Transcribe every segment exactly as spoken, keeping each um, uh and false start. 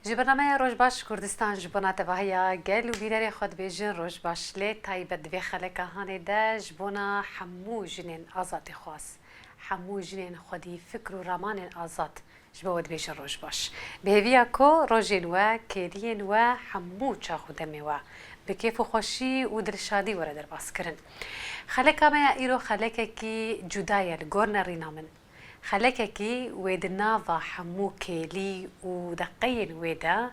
Ji bernameya Roj Baş Kurdistan ji bona tevahiya gel û bînerê xwe dibêjin roj baş. Lê taybet di vê xeleka hanê de ji bona hemû jinên azadîxwaz, hemû jinên xwedî fikr û ramanên azad, ji bo we dibêjin roj baş. Bi hêviya ku rojên we, kêliyên we, hemû çax û demê we bi kêf û xweşî û dilşadî were derbas kirin. Xeleka me ya îro xelekekî cuda ye li gor nerîna min. Xelekekî wê di nava hemû kêlî û deqeyên wê de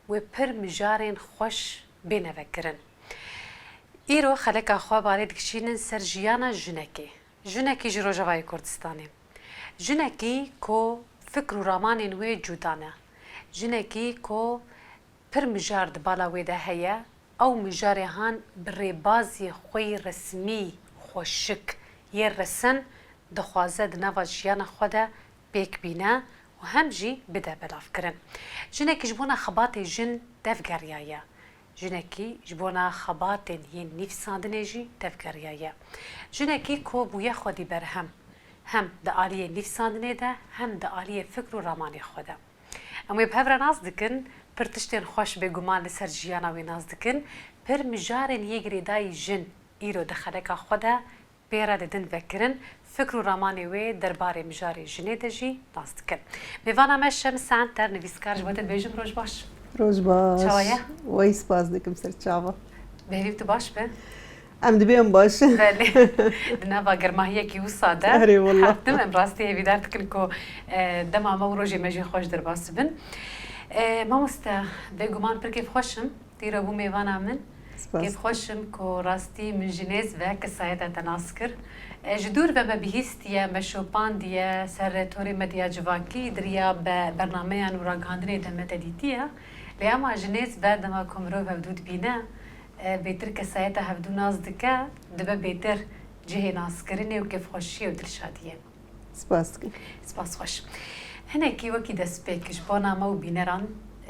wê pir mijarên xweş bêne vekirin. Îro xeleka xwe balê dikişînin ser jiyana jinekê. Jinekî ji Rojavayê Kurdistanê. Jinekî ku fikr û ramanên wê cuda ne. Jinekî ku pir mijar di bala wê de heye, ew mijarê han bi rêbazê xwe yê resmî, xweşik, yê resen dixwaze di nava jiyana xwe de pêk bîne û hem jî bide belavkirin. Jinekî ji bona xebatê jin tevgeriyaye. Jinekî ji bona xebatên yên nivîsandinê jî tevgeriyaye. Jinekî ku bûye xwedî berhem, hem di aliyê nivîsandinê de, hem di aliyê fikr û ramanê xwe de. Em wê bi hev re nas dikin, pir tiştên xweş bêguman li ser jiyana wê nas dikin, pir mijarên yê girêdayî jin îro di xeleka xwe de pê re didin vekirin, fikr û ramanê wê derbarê mijarê jinê de jî nas dikin. Mêvana me Şems Enter, nivîskar, ji bo te dibêjim roj baş. Roj baş. Çawa ye? Wey spas dikim ser çava. Bêhevî tu baş be. Em dibêm baş. Belê. Di nava germahiyekî wisa de Erê, wallah. Her tim em rastî hêvîdar dikin ku, e, dema me û rojê me jî xweş derbas bibin. E, mamoste, bêguman pir kêfxweş im. Tîro bû mêvana min. Spas. Kêfxweşim ku rastî min ji nêz ve kesayeta te nas kir. E, ji dûr ve me bihîstiye, me şopandiye, ser torê medya civakî, di riya be-, bernameyan û ragihandinê de me te dîtiye. Lê ema ji nêz ve dema ku mirov hevdû dibîne, e, bêtir kesayeta hevdû nas dike, dibe bêtir cihê naskirinê û kêfxweşiyê û dilşadiyê. Spas dikim. Spas xweş. Hinekî wekî destpêk ji bona me û bîneran,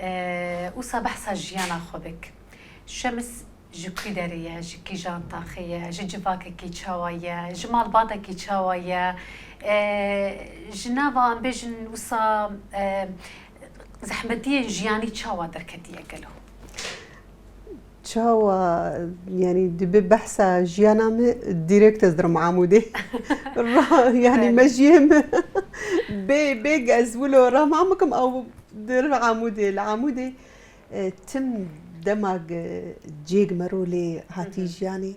e, wisa behsa jiyana xwe bik. Şems ji kî derê ye, ji kîjan taxê ye, ji civakekî çawa ye, ji malbatekî çawa ye, e, ji nava em bêjin wisa, e, zehmetiyên jiyanî çawa derketiye gelo? Çawa, yanî dibe behsa jiyana me, direkt ez dirim Amûdê. Ra, yanî Belê. Mejiyê me bê, bê ez wilo rehma bikim, ew dir Amûdê, li Amûdê, e, tim dema ge-, cêg me ro lê hatî Hı hı. jiyanê,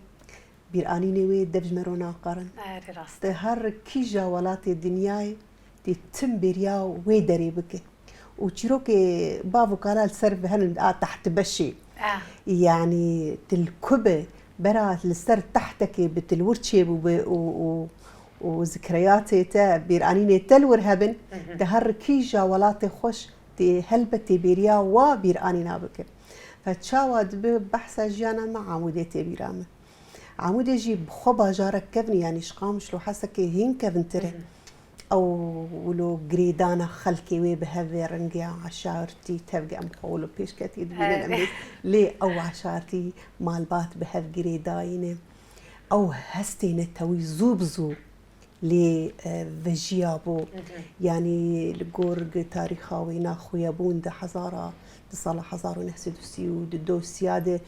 bîranînê wê dev ji me ro naqerin. Erê, rast. Te her kîja welatê dinyayê tê tim bêriya wê derê bike. Û çîrokê bav û kala li ser bi henin a tehtbeşê. Ah. Yanî til ku be, bera li ser tehtekê bi til wir çêbûbe û, û, û zikreyatê te, bîranînê te li wir hebin, Hı hı. te her kîja welatê xweş tê helbet tê bêriya wa bîranîna bike. Fe çawa dibe behsa jiyana me Amûdê tê bîra me. Amûdê jî bi xwe bajarek kevn e, yanî ji Qamişlo Hesekê hîn kevintir e. Hı hı. Ew wilo girêdana xelkê wê bi hev vê rengê aşartî tevge em xwe wilo pêşketî dibînin em Erê. Lê ew aşartî malbat bi hev girêdayî ne. Ew hestê netewî zû bi zû lê, e, vejiyabû. Hı hı. Yanî li gor gi tarîxa wê naxuyebûn di hezara, di sala hezar û neh sed û sî û du de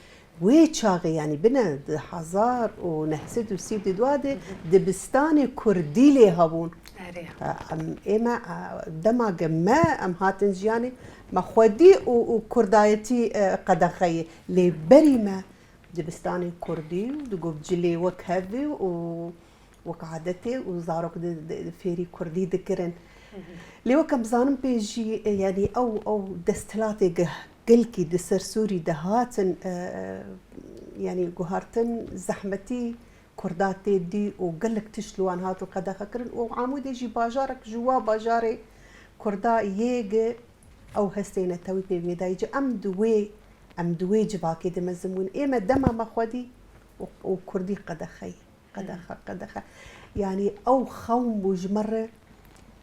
wê çaxê, yanî bine di hezar û neh sed û sî û du de Hı hı. dibistanê kurdî lê hebûn. Erê. E, em, ê me, e, dema ge me em hatin jiyanê, me xwedî û, û kurdayetî, e, qedexeyê. Lê berî me dibistanê kurdî û digot cilê wek hev û wek adetê û zarok di, di, di fêrî kurdî dikirin. Hı hı. Lê wek em zanin pê jî, e, yanî ew, ew desthilatê ge-, gelkî di ser Sûrî de hatin, e, e, yanî guhartin zehmetî kurda tê dî û gelek tişt li wan hatin qedexe kirin û Amûdê jî bajarek ji wa bajarê kurda yê ge ew hestê netewî pê vê dayî ci. Em di wê, em di wê civakê de mezin bûn. Ê me dema me xwedî û, û kurdî qedexeyê. Qedexe, qedexe. Yanî ew xewn bû ji me re,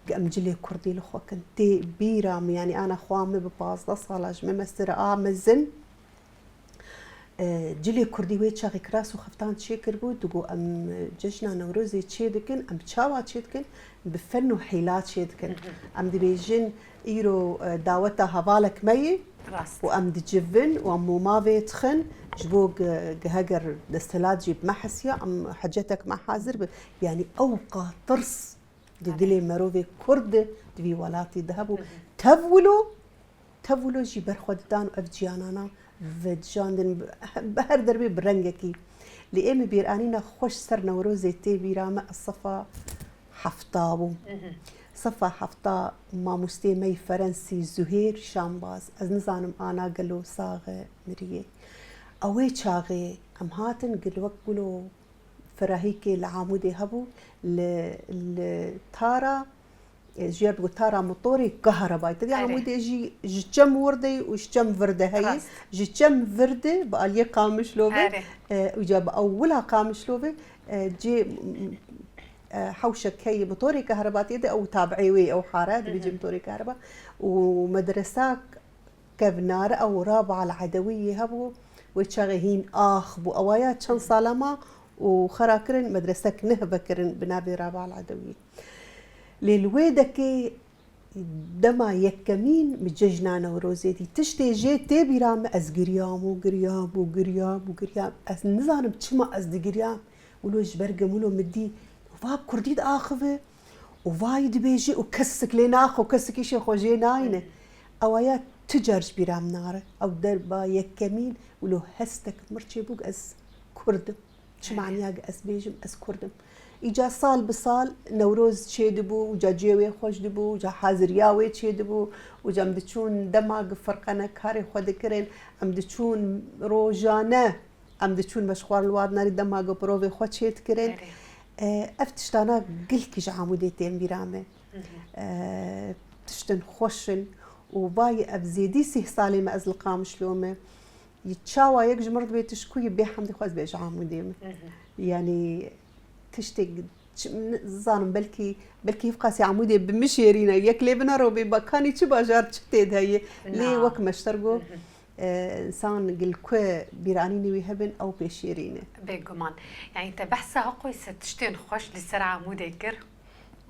em cilê kurdî li xwe kin. Tê bîra min, yanî ana xwe min bi pazdeh sala ji me mestir a mezin, e, cilê kurdî wê çaxê kiras û xeftan çêkiribû, digot, em cejna Newrozê çê dikin, em çawa çê dikin? Bi fen û hîla çê dikin. Hı hı. Em dibêjin, îro, e, daweta hevalek me yê, Rast. Û em dicivin û em mûmavê dixin, ji bo ge-, ge-, heger desthilat jî bi me hesiya, em hecetek me hazir bi. Yanî ew qatirs di dilê merovê Kurd de, di vî welatî de hebû. Tev wilo, tev wilo jî ber xwe didan û ev ciyanana vedijandin bi, bi her derbê bi rengekî. Lê ê min bîranîna xweş ser Newrozê tê bîra me, ez sefa hefta bû. Sefa hefta mamostê me yî Ferensî Zuhêr Şambaz, ez nizanim ana gelo sax e, miriye. Ew ê çaxê em hatin gil wek wilo ferahîkê li Amûdê hebû, li, li tara, e, ji yer digot tara motorê kahrebayê. Te dî Amûdê jî ji çem wir de û ji çem vir de heye. Ji çem vir de bi aliyê Qamişlo ve, e, uca bi ew wila Qamişlo ve, e, cê, e, hewşek heye motorê kahrebatiyê de ew tabiê wê ew hare, dibê cê motorê kahreba. Û medresa kevnare ew Raba el Edewiyê hebû, wê çaxê hîn ax bû. Ewaya çend sala ma û xera kirin, medresek nihve kirin bi navê Raba el Edewiyê. Lê li wê dekê dema yekemîn min cejna Newrozê dî, tiştê jê tê bîra min, ez giriyam û giriyam û giriyam û giriyam. Ez nizanim çima ez digiriyam. Wilo ji ber gem wilo min dî, va bi kurdî diaxive û vayî dibêje û kesik lê naxe û kesik îşê xwe jê nayne. Ewa ya ti car ji bîra min nare. Ew derba yekemîn wilo hestek mir çêbû ku ez kurd im. Çi maniya ku ez bêjim ez kurd im. Îca sal bi sal Newroz çêdibû, uca cihê wê xweş dibû, uca haziriya wê çêdibû, uca em diçûn dema ku firqene karê xwe dikirin, em diçûn rojane Em diçûn meşxwar li wadnarî dema ku pirovê xwe çêdikirin. Erê. E, ev tiştana gilkî ji Amûdê tên bîra me. E, tiştin xweş in û vayî ev zêdî sîh salê me ez li Qamişlo me. Yî çawa yek ji mir dibê tişt ku yî bê hemdê xwe ez bê ji Amûdê me. Yanî tiştê çi-, nizanim belkî, belkî hîvqasî Amûdê bi min şêrîn e. Yek lê binero bê ba kanî çi bajar çi tê de ye. Lê wek me ji te re got, E, însan gil ku bîranînê wî hebin, ew pê şêrîn e. Bêguman. Yanî te behsa hiqûyse tiştên xweş li ser Amûdê kir.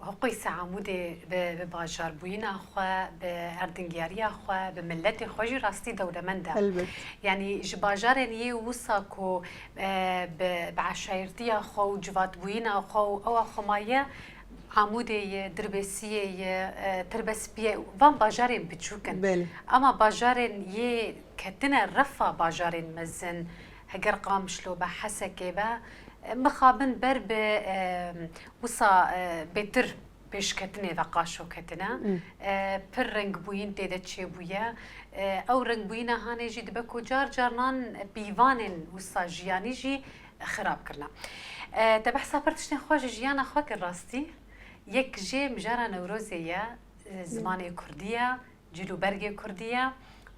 Hiqûyse Amûdê bi, bi bajarbûyîna xwe, bi erdingiyariya xwe, bi miletê xwe jî rastî dewlemend e. Elbet. Yanî ji bajarên yê wisa ku, e, bi, bi eşayirtiya xwe û civatbûyîna xwe û ewa xwe maye, Amûdê ye, Dirbêsiyê ye, e, Tirbespî ye, van bajarên biçûk in. Belê. Ama bajarên yê ketine refa bajarên mezin, heger Qamişlo be, Hesekê be, e, mixabin ber bi, e, wisa, e, bêtir pêşketinê ve qaşo ketine. Hmm. E, pir rengbûyîn tê de çêbûye. E, ew rengbûyîna hanê jî dibe ku car carnan pîvanên wisa jiyanî jî xirab kirine. E, te behsa pir tiştên xweş ji jiyana xwe kir rastî. Yek jê mijara Newrozê ye, e, zimanê kurdî ye, cil û bergê kurdî ye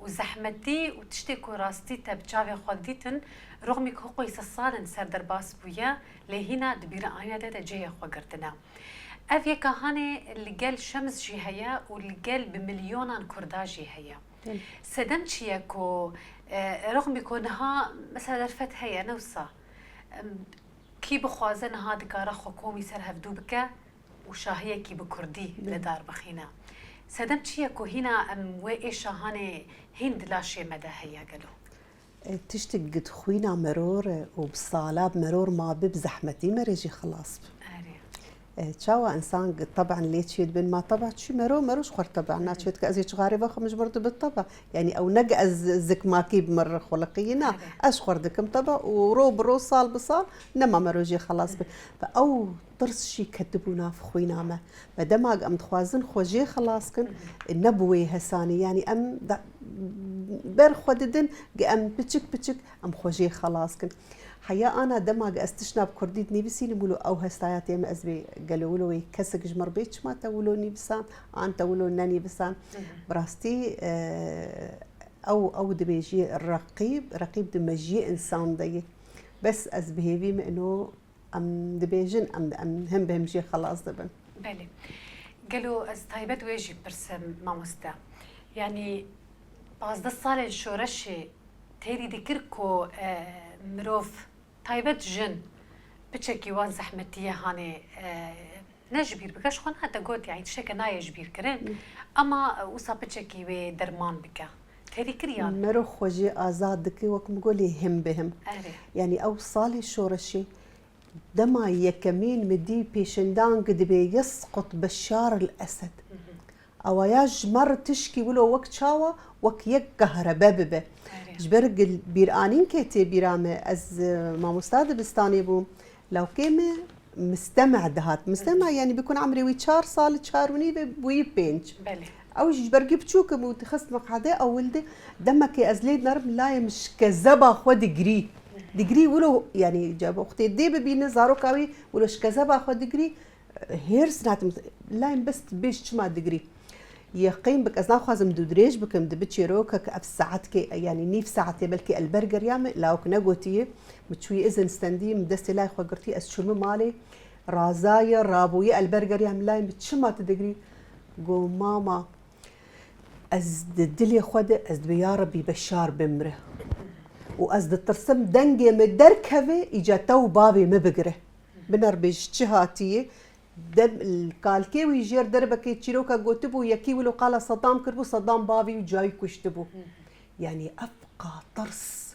û zehmetî û tiştê ku rastî te bi çavê xwe dîtin, rixmî ku hiqûyî sed sal in ser derbas bûye, lê hîna di bîranîna te de cihê xwe girtine. Ev yeka hanê li gel Şems jî heye û li gel bi milyonan kurda jî heye. Belê. Sedem çi ye ku, e, rixmî ku niha mesela derfet heye, ne wisa? Em, kî bixwaze niha dikare xwe komî ser hevdû bike û şahiyekî bi kurdî Belê. li dar bixîne. Sedem çi ye ku hîna em wê êşa hanê hîn di laşê me de heye gelo? E, tiştek gi di xwîna meror e û bi sala bi meror mabe, bi zehmetî merê jî xilas bi. Erê. E, çawa însan gi teban lê çêdibin, ma teba çi mero, mero ji xwe re teban naçêt ke ez ê çixarê vexwim ji mir dibit teba. Yanî ew ne gi ez zikmakî bi mir re xuliqiyî, na, Erê. ez ji xwe re dikim teba û ro bi ro, sal bi sal nema mero jê xelas bi. Ve ew tirs jî ketibû nav xwîna me. Ve dema em dixwazin xwe jê xelas kin, ne bi wê hesanî. Yanî em da-, ber xwe didin, em piçik piçik em xwe jê xelas kin. Heya ana dema ez tiştna bi kurdî dinivîsînim, wilo ew hestaya tê min ez bê gelo wilo wê kesek ji mir bê, çima te wilo nivîsan, an te wilo nenivîsan. Bi rastî, e, ew, ew dibêjî reqîb, reqîb di mejiyê însan de ye. Bes ez bi hêvî me ino Em dibêjin, em, em him bi him jê xelas dibin. Belê. Gelo ez taybet wê jî pirsim, mamoste. Yanî pazdeh salên şoreşê têrî dikir ku, e, mirov, taybet jin, piçekî wan zehmetiyê hanê, e, ne ji bîr bike, ji xwe nate got, yanî tişteke nayê ji bîr kirin. Hı. Ama, e, wisa piçekî wê derman bike. Têrî kiriyan. Mero xwe jê azad dike, wek min got, lê him bi him. Erê. Yanî ew salê şoreşê dema yekemîn min dî pêşindang dibe yesqut Beşar el Esed. Ewa ya ji me re tişkî wilo wek çawa, wek yek kahrebe bibe. Erê. Ji ber gil-, bîranînkê tê bîra me, ez e, mamosta dibistanê bûm. Lawkê me misteme dihat. Misteme yanî bikun emrê wî çar sal, çar û nîv e, bûyî pênc. Belê. Ew jî ji ber gî biçûk im û dixist meqedê ewil de demekê ez lê dinerim layê min ji kezeba xwe digirî. Digirî wilo yanî wextê dê bibîne zaroka wî wilo ji kezeba xwe digirî, hêrs natim layê min bes bêj çima digirî. Yeqîn bik ez naxwazim dûdirêj bikim, dibi çêrokek ev saetkê yanî nîv saetê belkî elber geriya min lawik negotiye. Min çûyî izin stendî, min destê lay xwe girtî, ez çûme malê. Razaye, rabûye, elber geriya min layê min çima tu digirî? Go mama, ez di dilê xwe de ez dibe ya Rebî Beşar bimre. Û ez ditirsim dengê min derkeve, îca te û bavê min bigire. Binerbe ji çi hatiye? Dem, kalkê wî jêr derbekê çîroka gotibû, yekî wilo qala Sedam kiribû, Sedam bavî û cayî kuştibû. Yanî ev qatirs.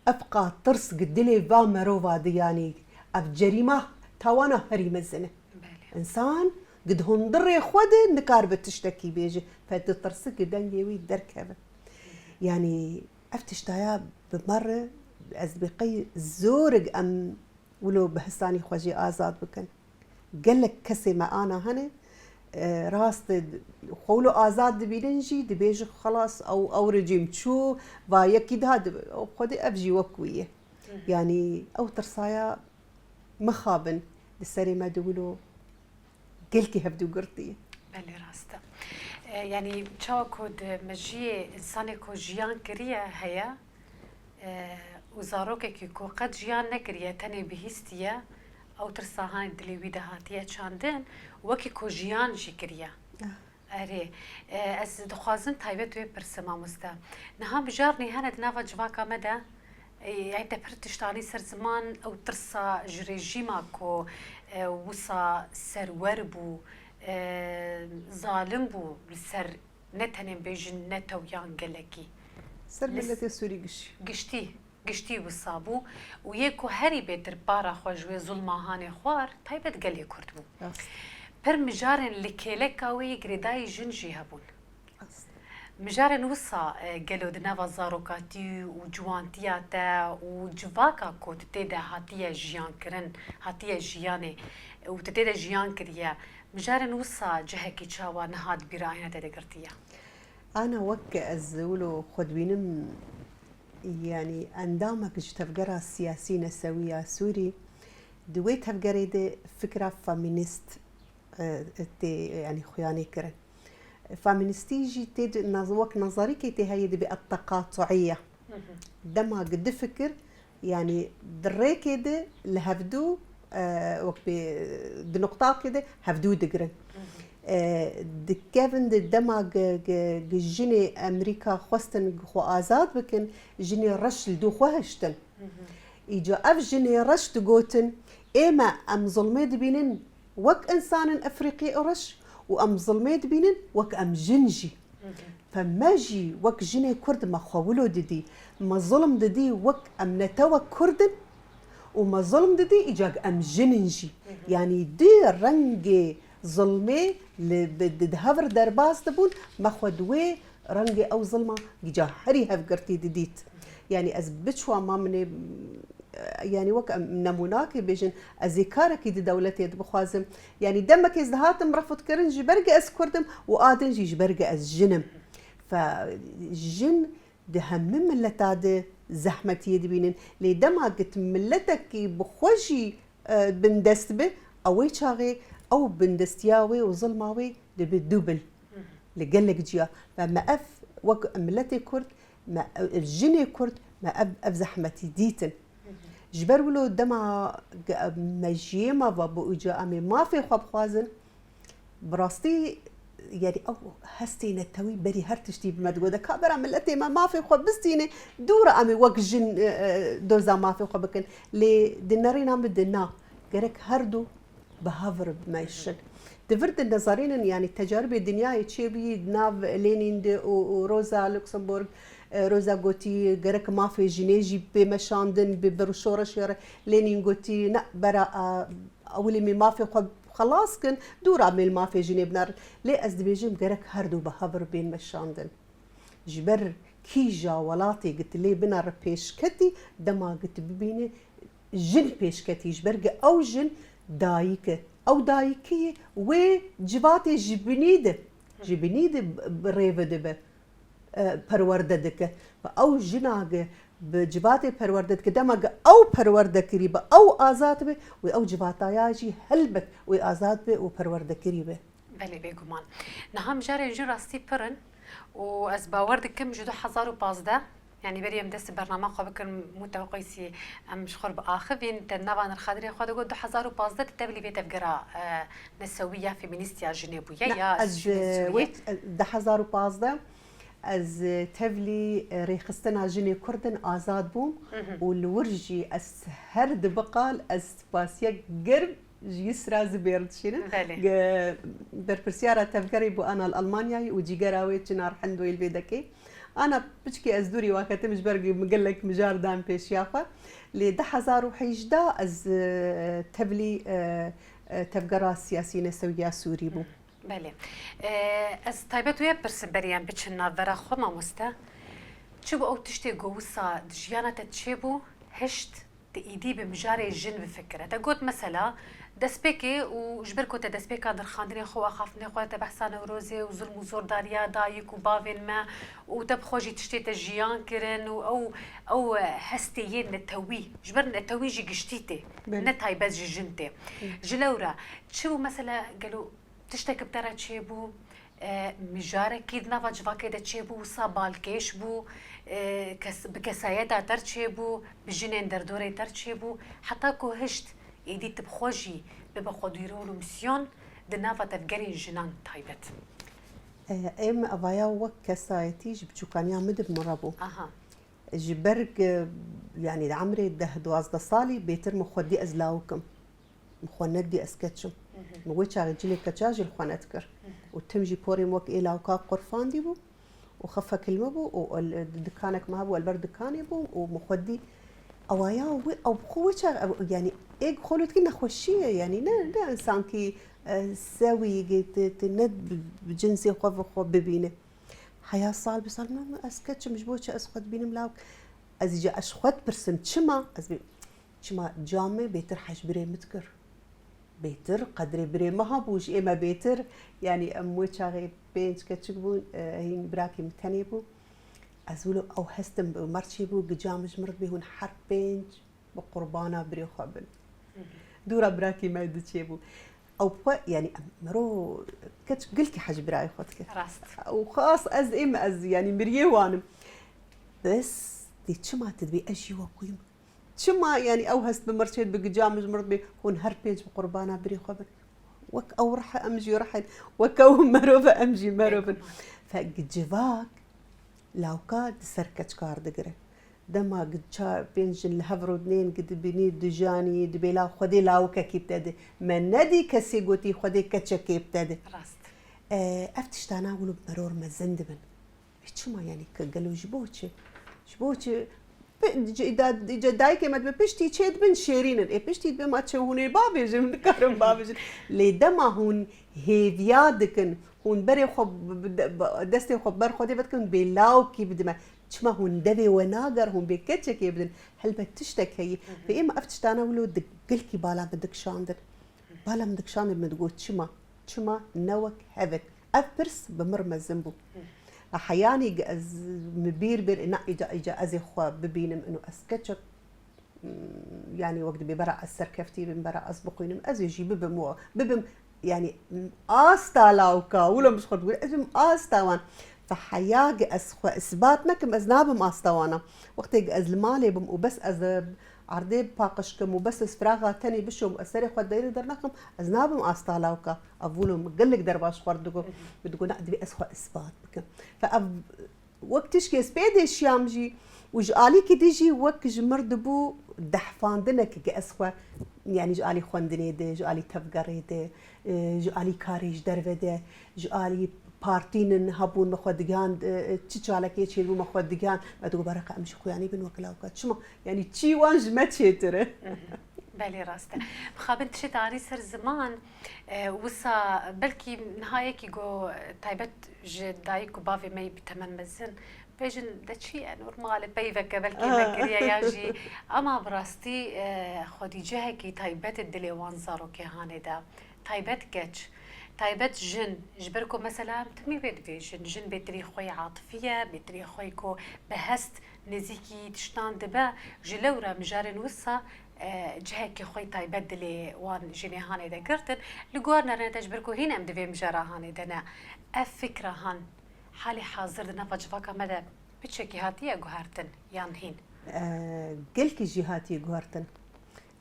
Ev qatirs gi dilê va merova de, yanî ev cerîma tawana herî mezin e. Belê. Însan gi di hundirê xwe de nikaribe tiştekî bêje. Fe ditirsi gi dengê wî derkeve. Yanî ev tiştaya bi me re ez dibê qey zorig em wilo bi hisanî xwe jê azad bikin. Gelek kesê me ana hene, e, rast e, xwe wilo azad dibînin jî, dibêjin xelas ew, ew rejîm çû, va yekî daha dibe, ew xwedê ev jî wek wî ye. Yanî ew tirsaya mixabin di serê me de wilo gelkî hevdû girtî ye. Belê rast e. E, yanî çawa ku di mejiyê însanê ku jiyan kiriye heye, e, û zarokekî ku qet jiyan nekiriye, tenê bihîstiye, ew tirsa hanê dilê wî de hatiye çandin, wekî ku jiyan jî kiriye. Ah. Erê, e, ez dixwazim taybet wê pirsim, mamoste. Niha mijarnê hene di nava civaka me de, e, yanî te pir tişt anî ser ziman, ew tirsa ji rejîma ku, e, wisa serwer bû, e, zalim bû li ser ne tenê bêjin netewiyan gelekî. Ser Li- miletê Sûrî gişî. Giştî, giştî wisa bû û yê ku herî bêtir para xwe ji wê zulma hanê xwar, taybet gelê Kurd bû. Rast. Pir mijarên li kêleka wê yê girêdayî jin jî hebûn. Rast. Mijarên wisa, e, gelo di nava zarokatî û ciwantiya te û civaka ku tu tê de hatiye jiyan kirin, hatiye jiyanê û tu tê de jiyan kiriye, mijarên wisa cihekî çawa niha di bîra ayna te de girtiye? Ana wek ez wilo xwe dibînim, yanî endamek ji tevgera siyasî nesewî ya Sûrî, di wê tevgerê de fikra feminîst, e, tê, yanî xuyanê kirin. Feminîstî jî tê di naz-, wek nazarîkê tê heye dibê et-teqatuiye. Dema gi di fikir, yanî di rêkê de li hevdû, e, wek bê di nuqtakê de hevdû digirin. E, dikevin di dema gi, gi, gi jinê Amerîka xwestin xwe azad bikin, jinê reş li dû xwe hiştin. Îca ev jinê reş digotin, ê me em zulmê dibînin wek însanên Efrîqî reş û em zulmê dibînin wek em jin jî. Fe me jî wek jinê Kurd me xwe wilo didî. Me zulm didî wek em netewek Kurd in û me zulm didî îca em jin in jî. Yanî du rengê zulmê li, bi, di, di hev re derbas dibûn, me xwe di wê rengê ew zilma gîca herî hevgirtî didît. Yanî ez biçwa ma min ê, yanî wek em nemûnakê bêjin, ez ê karekî di dewletê de bixwazim. Yanî demekê ez dihatim refûdkirin ji ber ge ez Kurd im û a din jî ji ber ge ez jin im. Fe jin di hemî mileta de zehmetiyê dibînin. Lê dema git miletekî bi xwe jî, e, bindest bi, ew wê çaxê ew bindestiya wê û zilma wê dibe dûbil. Li gelek ciya. Ve me ev wek miletê Kurd, me ev jinê Kurd, me ev, ev zehmetî dîtin. Ji ber wilo dema ge-, mejiyê me ve bi uca em ê mafê xwe bixwazin, bi rastî, yanî ew hestê netewî berî her tiştî bi me digot, de ka bera miletê me mafê xwe bistîne, dû re em ê wek jin, e, e, doza mafê xwe bikin. Lê di nerîna min de na, gerek her du bi hev re bimeşin. Di vir de nezerînin, yanî tecaribê dinyayê çêbûyî di nav Lênîn de û, û Rosa Luxemburg, e, Rosa gotî gerek mafê jinê jî bê meşandin, bi, bi şoreşê re. Lênîn gotî, ne, bera, a, ewilî mê mafê xwe xelas kin, dûra mê li mafê jinê binerin. Lê ez dibêjim gerek her du bi hev re bên meşandin. Ji ber kîja welatê gi tu lê binere pêşketî, dema gi tu bibînî jin pêşketî, ji ber gi ew jin dayik e. Ew dayikî yê wê civatê ji binî de, ji binî de bi, bi rê ve dibe, e, perwerde dike. Ve ew jina gi bi civatê perwerde dike, dema gi ew perwerde kirî be, ew azad be, wê ew civataya jî helbet wê azad be û perwerdekirî be. Belê, bêguman. Niha mijarên jin rastî pir in û ez bawer dikim ji du hezar û pazdeh, yanî berî em dest bi bernama xwe bikin, Mûte û Qeysî, em ji xwe re biaxivîn, te nava nirxadirê xwe de got, du hezar û pazdeh te tevlî vê tevgera, e, nesewî ya feminîst ya jinê bûye, Ne, ya ez, jinê e, Sûriyê. wê, e, du hezar û pazdeh ez, e, tevlî, e, rêxistina jinê Kurd in, azad bûm Mhm. û li wir jî ez her dibiqal ez spasiya germ ji Yisra Zibêr dişînin. Belê. Ge-, berpirsyara tevgerê bû ana li Almanyayê û cîgera wê Çinar Hendoyê li vê dekê. Ana piçkî ez dûrî wa ketim ji ber min gelek mijar dan pêşiya xwe. Lê du hezar û hejdeh ez, e, tevlî, e, e, tevgera siyasî nesewiya Sûrî bûm. Belê. E, ez taybet wê pirsim berî em biçin navbera xwe, mamoste. Çi bû ew tiştê ku wisa di jiyana te çêbû, hişt tu îdî bi mijarê jin bifikire. Te got mesela destpêkê û ji ber ku te destpêka nirxandinê xwe û axaftinê xwe te behsa Newrozê û zulm û zordariya dayik û bavên me û te bi xwe jî tiştê te jiyan kirin û ew, ew hestê yê netewî, ji ber netewî jî giştî tê, Belê. ne taybet ji jin tê. Hı. Ji lewra çi bû mesela gelo tiştek bi te re çêbû, e, mijarekî di nava civakê de çêbû, wisa balkêş bû, e, kes-, bi kesayeta te re çêbû, bi jinên derdorê te re çêbû, heta ku hişt êdî tu bi xwe jî bibe xwedîrol û misyon di nava tevgerên jinan taybet. E, ê min evaya wek kesayetî ji biçûkaniya min di bi min re bû. Aha. Ji ber ku, yanî di emrê deh duwazdeh salî bêtir min xwedî ez lawik im. Min xwe nedî ez keç im. Mhm. Min wê çaxê cilê keça jî li xwe nedikir. Mhm. Û tim jî porê min wek ê lawika qurfandî bû û xefekil min bû û el-, dikanek me hebû, el ber dikanê bûm û min xwe dî ewaya wê, ew bi xwe wê çaxê, ew, yanî ê xwe lûtkî nexweşî ye, yanî ne, ne însankî, e, sewî, tu, tu ne bi, bi cinsê xwe ve xwe bibîne. Heya sal bi sal, min, min ez keç im, ji bo çi ez xwe dibînim lawik? Ez îca ez ji xwe dipirsim, çima? Ez bê-, çima camê bêtir hej birê min dikir? Bêtir qedrê birê me hebû, ji ê me bêtir, yanî em wê çaxê pênc keçik bûn, e, hîn birakî min tenê bû. Ez wilo ew hestim bi mer çêbû, gica min ji mir dibê hûn her pênc bi qurbana birê xwe bin. Hı hı. Dûra birakî me diçêbû. Ew xwe, yanî em mero keç gilkî hej birayê xwe dike. Rast. Û xas ez êm ez, yanî miriyê wan im. Bes dê çima tu dibê ez jî wekuyim? Çima, yanî ew hest bi mir çêt bi gica min ji mir dibê hûn her pênc bi qurbana birê xwe bin? Wek ew rih e, em jî rih in. Wek ew merov e, em jî merov in. Bêguman. Fe gi civak lawka di ser keç kar digire. Dema gi ça pênc jin li hev rûdinên gi dibînî dijanî, dibê law Xwedê lawikekî bi te di. Me nedî kesê gotî Xwedê keçekê bi te di. Rast. E, ev tiştana wilo meror mezin dibin. E, çima, yanî, ke gelo ji bo çi? Ji bo çi? Pe-, ci-, da-, ci-, dayikê me dibe piştî çê dibin şêrîn in. Ê piştî dibe ma çi hûn ê bavêjin, hûn dikarin bavêjin. Lê dema hûn hêviya dikin, hûn berê xwe bi, bi, bi, destê xwe ber Xwedê vedikin, bê lawkî bidime. Çima hûn devê we nager, hûn bê keçekê bidin? Helbet tiştek heyî. Hı hı. Ve êma ev tiştana wilo di gilkî bala min dikişandin. Bala min dikişandin, min digot, çima? Çima ne wek hevek? Ev pirs bi mir mezin bû. Hı. Heyanî ez mi bîr bir, na, îca, îca ez ê xwe bibînim, ino ez keçik, m, yanî wek dibê bera ez serkeftî bim, bera ez bixwînim, ez ê jî bibim o, bibim, yanî, m, asta lawka, wilo min ji xwe digot, ez bim asta wan. Fe heya gi ez xwe isbat nekim, ez nabim asta wana. Wextê gi ez li malê bim û bes ez, e, erdê paqij kim û bes ez firaxa tenê bişom, ez serê xwe derî dernaxim, ez nabim asta lawka. Ev wilo min gelek derbaş xwar digo. Hı hı. Min digo, na, divê ez xwe isbat bikim. Fe ev wek tişkê ez pê de şiyam jî û ji alîkî dî jî wek ji mir dibû dehfandinek, ke ez xwe Yanî ji alî xwendinê de, ji alî tevgerê de, e, ji alî karê ji derve de, ji alî partînin hebûn me xwe digihand, e, e, çi çalakiyê çêbû me xwe digihand, me digot bereqa em jî xuyanî bin wek lawka. Çima? Yanî çî wan ji me çêtir e. Belê rast e. Mixabin tiştê te anî ser ziman, e, wisa belkî niha yekî go, e, taybet ji dayik û bavê me yî bi temen mezin, bêjin de çi ye, normal e, peyveke belkî vekiriye yan jî, ama bi rastî, e, xwedîcehekî taybet e dilê wan zarokê hanê de. Taybet keç, taybet jin, ji ber ku mesela em timî wê dibêjin, jin bêtirî xwe yê atifî ye, bêtirî xwe yê ku bi hest nêzîkî tiştan dibe, ji lewra mijarên wisa, e, cihekî xwe yê taybet dilê wan jinê hanê de girtin. Li gor nerine te ji ber ku hîn em di vê mijara hanê de ne. Ev fikra han halê hazir di nava civaka me de piçekî hatiye guhertin yan hîn? E, gelkî jî hatiye guhertin.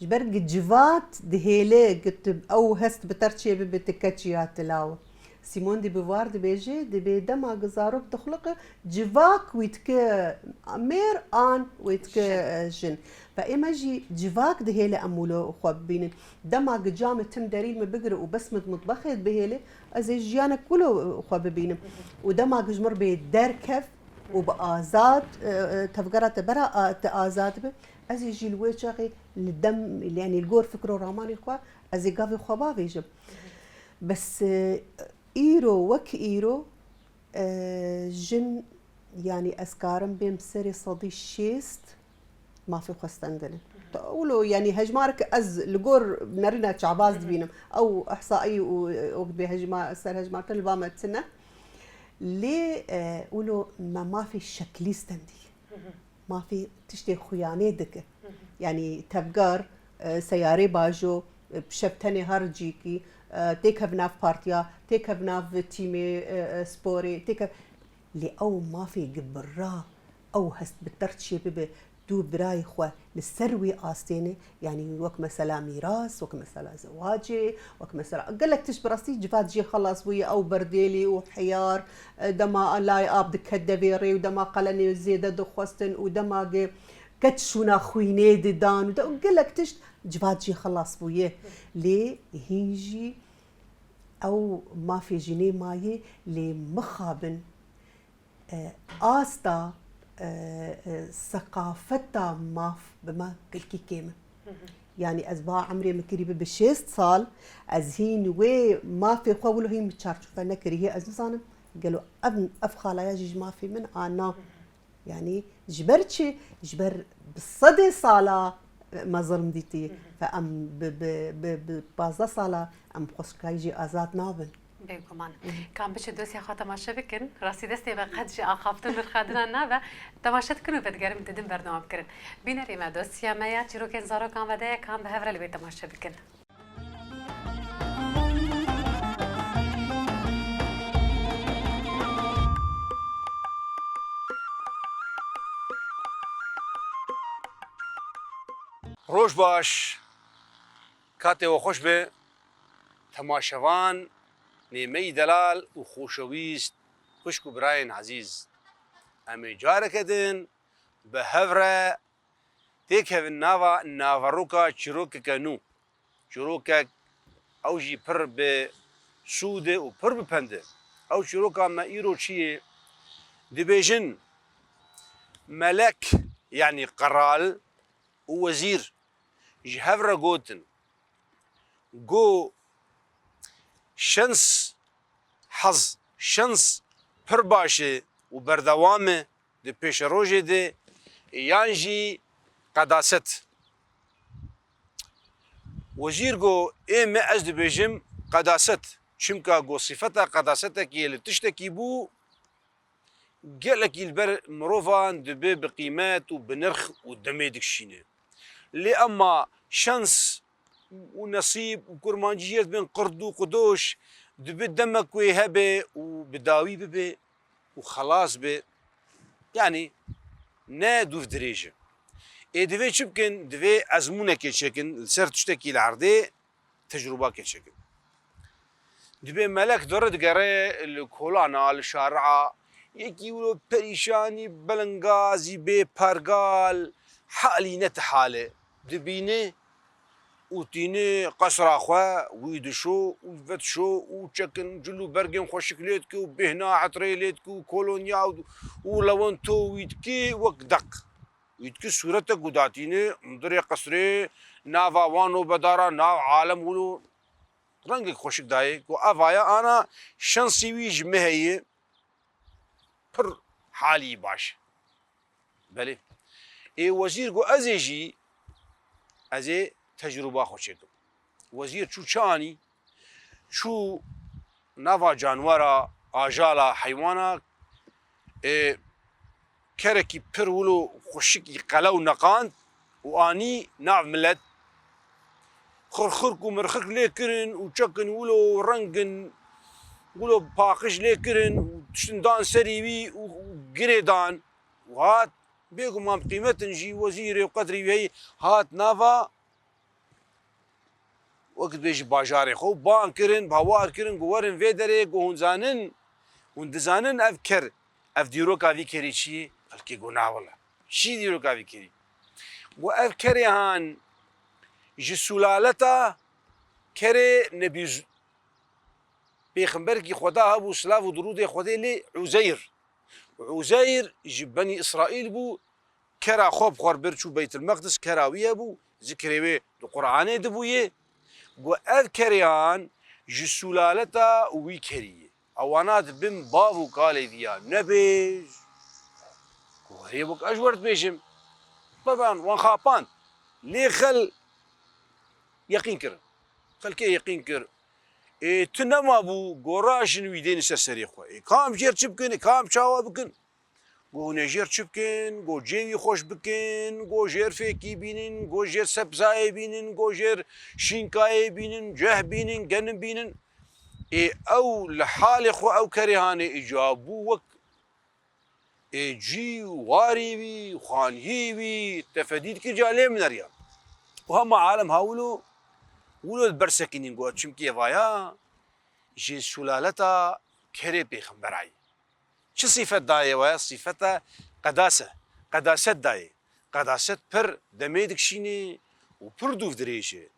Ji ber ku civat dihêle ku tu ew hest bi te re çêbibe, tu keç ya tu law. Simone de Beauvoir dibêje, dibê dema ku zarok dixuliqe, civak wî dike mêr an wê dike, jin, e, jin. Ve ê me jî civak dihêle em wilo xwe bibînin. Dema ku camê tim derî li min bigire û bes min di mitbexê de bihêle, ez ê jiyanek wilo xwe bibînim. Û dema ku ji min re bê derkev û bi azad, e, e, tevgera te bera a-, te azad be, ez ê jî li wê çaxê li dem, yanî li gor fikr û ramanê xwe ez ê gavê xwe bavêjim. Bes, e, îro wek îro, e, jin, yanî ez karim bêm serê sedî şêst mafê xwe stendine. Te wilo, yanî hejmarek ez li gor nerîna çavaz dibînim. Ew ihsaî û, e, wek dibê hejma-, ser hejmartin li ba me tune. Lê, e, wilo me mafê şeklî stendî. Mafê tiştê xuyanê dike. Yanî tevgar, e, seyarê bajo, e, bi şev tenê her cîkî, e, têkev nav partiya, têkev nav tîmê, e, e, sporê, têkev, lê ew mafê gi birra, ew hest bi te re çêbibe, tu birayê xwe li ser wî astêne, yanî wek mesela mîras, wek mesela zewacê, wek mesela gelek tişt bi rastî civat jê xelas bûye, ew berdêlî û heyar, e, dema layê ab diket devê rê û dema qelenê zêde dixwestin û dema ge keç şûna xwînê didan û de, gelek tişt civat jê xelas bûye. Lê hîn jî ew mafê jinê maye, lê mixabin e, asta, e, e, seqafeta maf bi me gelkî kêm e. Yanî ez ba emrê min kirî bibe şêst sal, ez hîn wê mafê xwe wilo hîn min çarçofe nekirî. Hê ez nizanim gelo ev, ev xalaya jî ji mafê min a na. Yanî ji ber çi? Ji ber bi sedê sala, e, me zilm dîtî. Ve em bi, bi, bi, bi pazdeh sala em xwişkayî jî azad nabin. Bêguman. Hı hı. Ka em biçin dosya xwe temaşe bikin, rastî destê me qet ji axaftin û rixandina nabe. Temaşe dikin û vedigerin didin berdewam kirin. Bînerê me, dosya me ya çîrokên zarokan ve de ye, ka em bi hev re li wê temaşe bikin. Roj baş, katê we xweş be. Temaşevan, nêmeyî delal û xoşewîst, xwişk û birayên ezîz, em ê careke din bi hev re têkevin nava naveroka çîrokeke nû. Çîrokek ew jî pir bi sûd e û pir bi pend e. Ew çîroka me îro çi ye? Dibêjin, melek, yanî qeral û wezîr ji hev re gotin, Go şens, hez, şens pir baş e û berdewam e di pêşerojê de, yan jî qedaset. Wezîr go, ê me, ez dibêjim qedaset, çimka go sifeta qedasetekî li tiştekî bû, gelekî li ber mirovan dibe bi qîmet û bi nirx û demê dikişîne. Lê ema şens û nesîb û kurmancî jê re dibên qird û qidoş, dibe demek wê hebe û bi dawî bibe û xelas be. Yanî ne dûv dirêj e. Ê divê çi bikin? Divê ezmûnekê çêkin li ser tiştekî li erdê, tecrûbakê çêkin. Dibê melek dore digere li kolana, li şaria, yekî wilo perîşanî, belingazî, bê pergal, halî ne ti hal e. Dibîne û tîne qesra xwe, wî dişo û vedişo û çekin cil û bergên xweşik lê dike û bêhna etirê lê dike û kolonya û, û lewento wî dike wek deq. Wî dike sûretek û datîne hundirê qesrê, nava wan nobedara, nav alem wilo rengek xweşik dayê ku ev aya ana şensî wî ji me heye, pir halî baş e. Belê. Ê wezîr got, ez ê jî, ez ê tecrûba xwe çêkim. Wezîr çû çi anî? Çû nava canwera, ajala, heywana, ê, kerekî pir wilo xweşik î qelew neqand û anî nav milet. Xirxirk û mirxirk lê kirin û çekin wilo rengin, wilo paqij lê kirin û tiştin dan serî wî û, û girê dan. Û hat, bêguman bi qîmet in jî, wezîrê û qedrî wî heyî, hat nava, wek dibêjî bajarê xwe û ban kirin, hawar kirin, got, werin vê derê, got, hûn zanin, hûn dizanin ev ker, ev dîroka vî kerî çi ye? Xelkê got, na wele. Çi dîroka vî kerî? Got, ev kerê han ji sulaleta kerê Nebî Z-, pêxemberekî Xweda hebû, silav û dirûdê Xwedê lê, Uzeyr. Uzeyr ji Benî Îsraîl bû, kera xwe bi xwe re bir çû Beytulmeqdis, kera wî hebû, zikrê wê di Quranê dibûyê. Got, ev kerê han ji sulaleta wî kerî ye. Ewana dibin bav û kalê vî ya. Nebêj. Got, werê wek ez ji we re dibêjim. Bevan, wan xapand. Lê xel yeqîn kirin. Xelkê yeqîn kir. Ê, tu nema bû, got, raşin wî dêne ser serê xwe. Ê, kam jêr çi bikin, ê, kam çawa bikin? Got, hûn ê jêr çi bikin? Got, cêwî xweş bikin, got, jêr fêkî bînin, got, jêr sebzayê bînin, got, jêr şînkayê bînin, ceh bînin, genim bînin. Ê, ew li halê xwe ew kerê hanê îca bû wek, ê, cî û warî wî, xaniyê wî, tefedî dikir ca lê mineriya. Û hema alem ha wilo, wilo li ber sekînîn got, çimkî evaya ji sulaleta kerê pêxemberayî. Çi sîfet dayê we? Sîfeta qedase, qedaset dayê. Qedaset pir demê dikişînê û pir dûv dirêj e.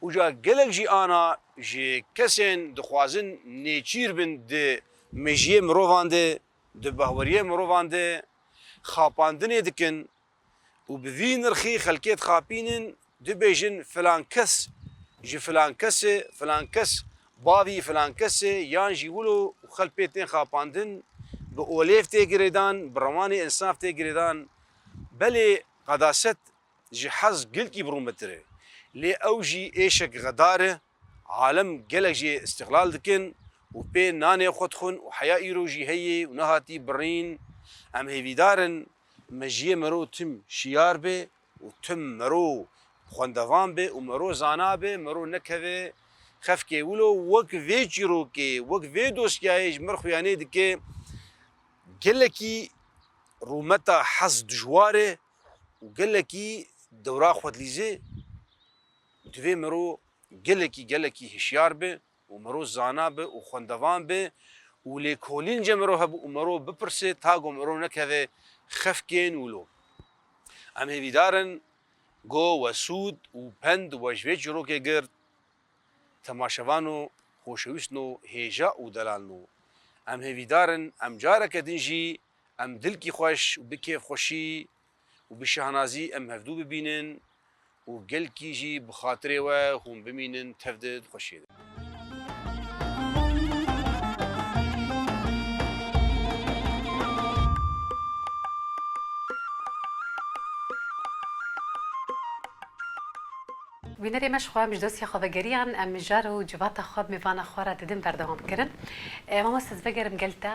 Û ca gelek jî ana ji kesên dixwazin nêçîr bin di mejiyê mirovan de, di behweriyê mirovan de xapandinê dikin û bi vî nirxî xelkê dixapînin, dibêjin filan kes ji filan kes e, filan kes bavî filan kes e, yan jî wilo û xelk pê tên xapandin, bi olêv tê girêdan, bi rewanê însaf tê girêdan. Belê qedaset ji hez gelkî bi rûmetir e. Lê ew jî êşek xedar e. Alem gelek jê îstixlal dikin û pê nanê xwe dixwin û heya îro jî heye û nehatî birîn. Em hêvîdar in mejiyê mero tim şiyar be û tim mero xwendevan be û mero zana be, mero nekeve xefkê wilo wek vê çîrokê, wek vê dosyayê ji mir xuyanê dike gelekî rûmeta hez dijwar e û gelekî dewra xwe dilîze. Divê mero gelekî, gelekî hişyar be û mero zana be û xwendevan be û lêkolînce mero hebe û mero bipirse, ta ku mero nekeve xefkên wilo. Em hêvîdar in ku we sûd û pend we ji vê çîrokê girt. Temaşevano xoşewîstno hêja û delalno. Em hêvîdar in em careke din jî em dilkî xweş û bi kêfxweşî û bi şahnazî em hevdû bibînin û gelkî jî bi xatirê we hûn bimînin tev di xweşiyê de. Bînerê me, ji xwe em ji dosya xwe vegeriyan, em mijar û civata xwe bi mêvana xwe re didin berdewam kirin. E, mamoste, ez vegerim gel te.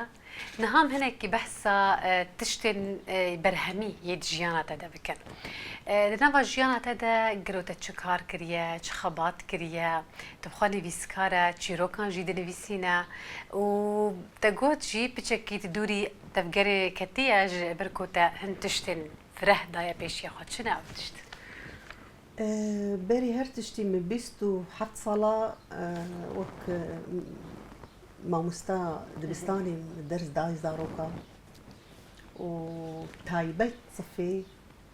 Niha em hinekî behsa, e, tiştên, e, berhemî yê di jiyana te de bikin. E, di nava jiyana te de giro te çi kar kiriye, çi xebat kiriye, tu bi xwe nivîskar e, çîrokan jî dinivîsîne û te got jî piçekî tu dûrî tevgerê ketiye ji ber ku te hin tiştên fireh daye pêşiya xwe. Çi ne ew tişt? E, berî her tiştî min bîst û heft sala, e, wek, e, mamosta dibistanê ders dayê zaroka û taybet sifê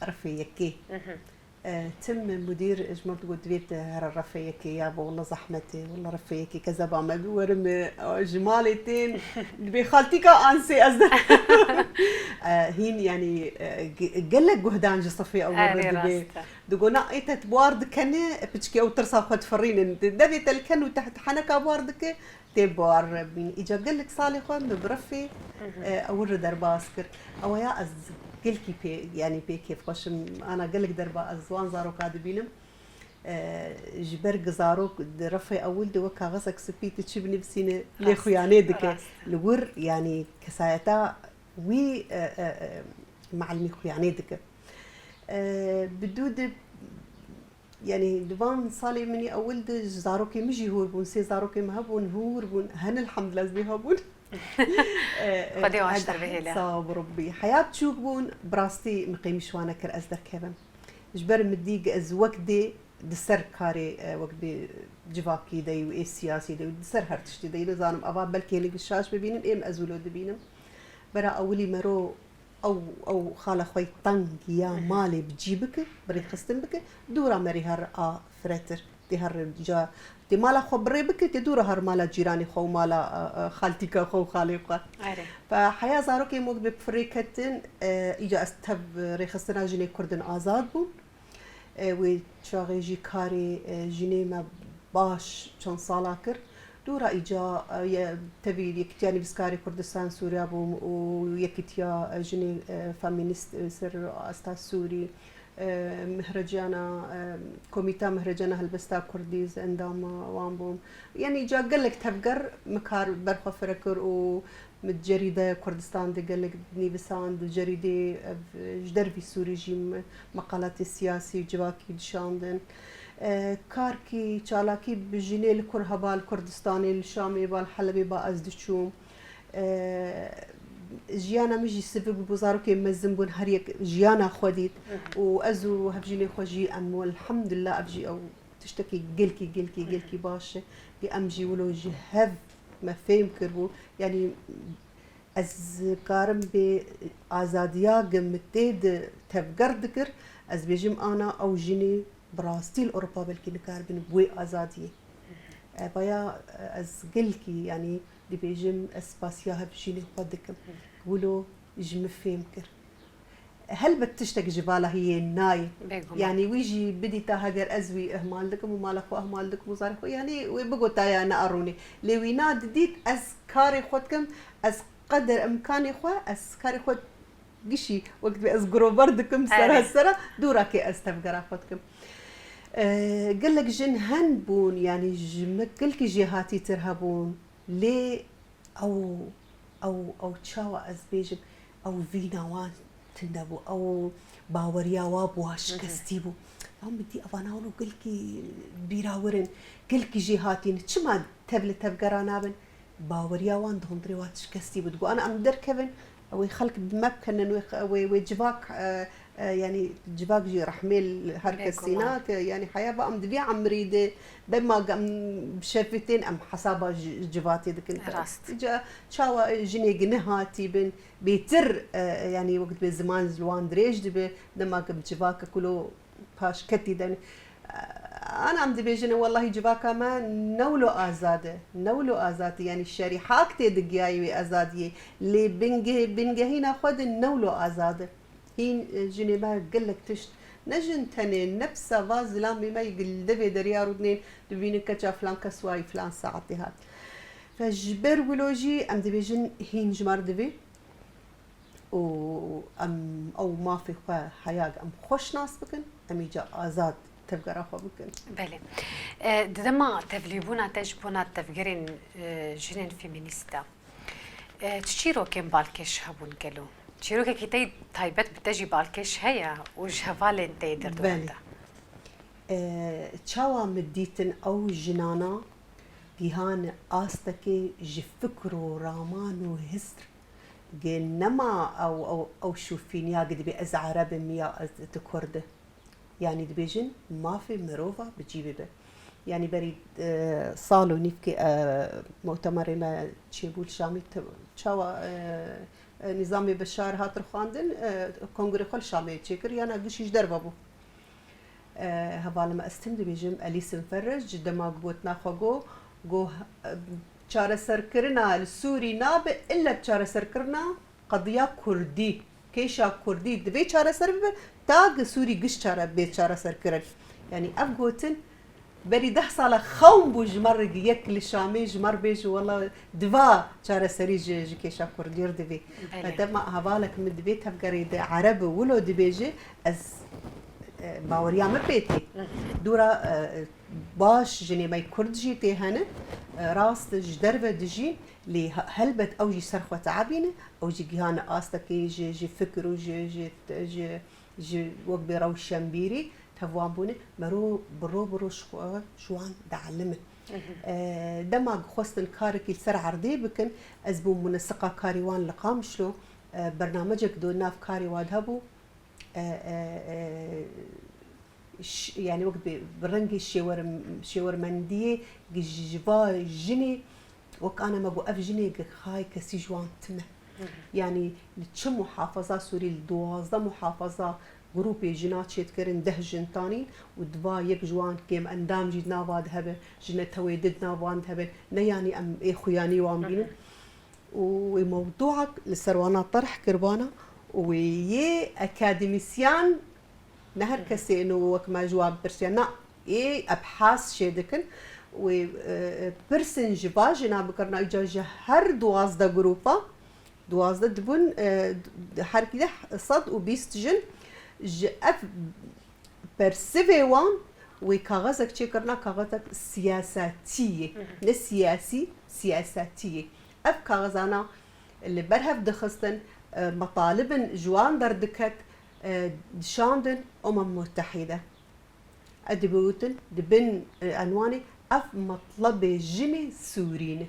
refê yekê. Mhm. E, tim mudîr ji min digot, divê tu here refê yekê ya bo, wele zehmet e, wele refê yekê kezeba me bi werim, e, ji malê tên, dibê xaltîka ansê ez de. E, hîn, yanî, e, ge-, gelek guhdan ji sifê ew Erê dibê. Rast e. Digot, na, ê te buar dikene, piçkê ew tirsa xwe difirînin. Di devê te li ken û te, te heneka buar dike, tê buar bîn. Îca gelek salê xwe min bi refê, e, ew re derbas kir. Ew ya ez gelkî pê, yanî pê kêfxweş im. Ana gelek derba ez wan zaroka dibînim. E, ji ber ku zarok di refê ewil de wek kaxezek spî tu çi binivîsîne, lê Rast. xuyanê dike. Rast. Li wir, yanî kesayeta wî, e, e, e, mealimî xuyanê dike. E, bi dû de, yanî di van salê min ê ewil de ji zarokê min jî hûr bûn, sê zarokê min hebûn, hûr bûn, hen elhamdulillah ez bê hebûn. E, e, Xwedê wan ji te bihêle. Sağ ol Rabbî. Heya biçûk bûn, bi rastî min qêmî ji wan nekir ez derkevim. Ji ber min dî ez wek dê di ser karê, e, wek dê civakî de û ê siyasî de û di ser her tiştî de, nizanim, ava belkî hinek şaş bibînin, êm ez wilo dibînim. Bera ewilî mero ew, ew xala xwe teng ya Hı hı. malê bi cî bike, bi rêxistin bike, dûra merî her a firetir. Tê her ca, tê mala xwe bi rê bike, tê dûra her mala cîranê xwe û mala, e, e, xaltîka xwe û xalê xwe. Erê. Fe heya zarokê min bi firê ketin, e, îca ez tev rêxistina jinê Kurdin Azad bûm. E, wê çaxê jî karê, e, jinê me baş çend sala kir. Dûra îca, e, ye, tevî Yekîtiya Nivîskarê Kurdistan Sûriya bûm û Yekîtiya, e, Jinê, e, Femînîst, e, ser asta Sûrî, e, Mihreciyana, e, Komîta Mihreciyana Helbesta Kurdî ez endama wan bûm. Yanî îca gelek tevger min kar ber xwe fire kir û min cerîdeya Kurdistan de gelek nivîsand, cerîdê ev, ji dervî Sûrî jî me-, meqalatê siyasî û civakî dişandin. E, karkî, çalakî bi jinê li kur heba li Kurdistanê, li Şamê ba, li Helebê ba ez diçûm. E, jiyana min jî sivik bû, zarokên mezin bûn, her yek jiyana xwe dît. Hı hı. Û ez û hevjînê xwe jî em, elhamdulillah, ev jî ew tiştekî gelkî, gelkî, gelkî baş e. Lê em jî wilo ji hev me fêm kiribû. Yanî ez karim bê azadiya ge min tê de tevger dikir, ez bêjim ana ew jinê bi rastî li Ewropa belkî nikaribin bi wê azadiyê. E, baya, e, ez gelkî, yanî dibêjim ez spasiya hevjînê xwe dikim. Wilo ji min fêm kir. Helbet tiştek ji vala hiyê nayê. Bêguman. Yanî wî jî bidîta heger ez wî ihmal dikim û mala xwe ihmal dikim û zarê xwe, yanî wê bigota ya ne arûnê. Lê wî na didît ez karê xwe dikim, ez qeder imkanê xwe, ez karê xwe gişî wek dibê ez girover dikim sera Erê. sera, dûra kê ez tevgera xwe dikim. E, gelek jin hen bûn, yanî ji me gelkî jêhatîtir hebûn. Lê ew, ew, ew çawa ez bêjim, ew vîna wan tinde bû, ew baweriya wa bi wa Hı hı. şikestî bû. Ya min dî evana wilo gelkî bîra wir in, gelkî jêhatî ne. Çima tev li tevgera nabin? Baweriya wan di hundirê wan şikestî bû. Digot, ana em derkevin, ew ê xelk bi me bikinin, wê, wê, wê civak, e, e, yanî civak jî rehmê li her kesî Bêguman. nake. Yanî heya va em di vî emrî de dema em bi şevê tên em hesaba ji, civatê dikin. Rast. Îca çawa jinê gi nehatî bin, bêtir, e, yanî wek dibê ziman ji wan dirêj dibe, dema em civakek wilo paşketî de ne. Ana em dibêjin, wellahî civaka me ne wilo azad e, ne wilo azad e, yanî şerî hak tê digiyayê wê azadiyê, lê bingeh-, bingehîna xwe de ne wilo azad e. Hîn, e, jinê me gelek tişt, ne jin tenê, ne pisa va zilamê me yê li devê derya rûdinên, dibînin keça filan kes wayî filan saetê hat. Fe ji ber wilo jî em dibêjin hîn ji me re divê. û em ew mafê xwe heya em xweş nas bikin, em îca azad tevgera xwe bikin. Belê. E, di dema tevlîbûna te ji bona tevgerên, e, jinên femînîst de, e, çi çîrokên balkêş hebûn gelo? Çîrokekî te taybet bi te jî balkêş heye û ji hevalên te yê derdora Belê. te? E, çawa min dîtin ew jinana gihane astekê ji fikr û raman û hizr Gê nema ew, ew, ew şûfîniya gi dibê ez ereb im ya ez, tu kurd e. Yanî dibêjin mafê mirova bi cî bibe. Yanî berî, e, sal û nîvkê, e, mutemerê me çêbû li Şamî, te-, çawa, e, e, nîzamê Beşar hat rixwandin, e, kongrê xwe li Şamê çêkir, yana gişî ji derve bû. E, hevalê me ez tim dibêjim, Elîs Mferrej, ji dema gotina xwe got, got, e, çareserkirina li Sûrî nabe, illa bi çareserkirina qediya Kurdî, kêşa Kurdî divê çareser bibe, ta gi Sûrî giş çare bê çareserkirin. Yanî ev gotin berî deh sala xewn bû ji me re, yek li Şamê ji me re bêje, wela diva çareserî ji, ji kêşa Kurdî re divê. Belê. Dema hevalek min divê tevgerê de Ereb û wilo dibêje, ez, e, baweriya min pê tê. Dûra, e, baş jinê me Kurd jî tê hene, e, rast ji derve dijîn, lê he-, helbet ew jî ser xwe teabîne, ew jî gihane astekê ji, ji fikir û ji, ji, ji, ji wek bê rewşenbîrî tev wan bûne, mero bi ro bi ro ji xwe, ji wan dielime. E, dema xwestin karekî li ser erdê bikin, ez bûm munisiqa karê wan li Qamişlo, e, bernamecek do nav karê wan hebû, e, e, e, ş-, yanî wek bi, bi rengê şêwer-, şêwermendiyê gi ji, ji va jinê, wek ana me got, ev jinê gi xay kesî ji wan tune. Yanî li çi muhafaza Sûrî, li duwazdeh muhafaza grûpê jina çêdikirin, deh jin tanîn û diva yek ji wan kêm endam jî di nava de hebe, ji netewê di di nav wan de hebe, ne yanî em ê xuyanî wan bînin. Û wê mewdûak li ser wana terh kiribana û wê yê akademîsyan, ne her kesê ino wek me ji wan pirsiya, na, ê ebhas çê dikin. Wê, e, pirsin ji va jina bikirina, îca ji her duwazdeh grûpa, duwazdeh dibûn, e, her deh sed û bîst jin ji ev Persivê wan wê kaxezek çêkirina, kaxezek siyasetî yê. Ne siyasî, siyasetî yê. Ev kaxezana li ber hev dixistin, e, metalibin ji wan derdiket, e, dişandin Umem Mutehîde. E, dibe gotin, di bin, e, enwanê ev metlebê jinê Sûrî ne.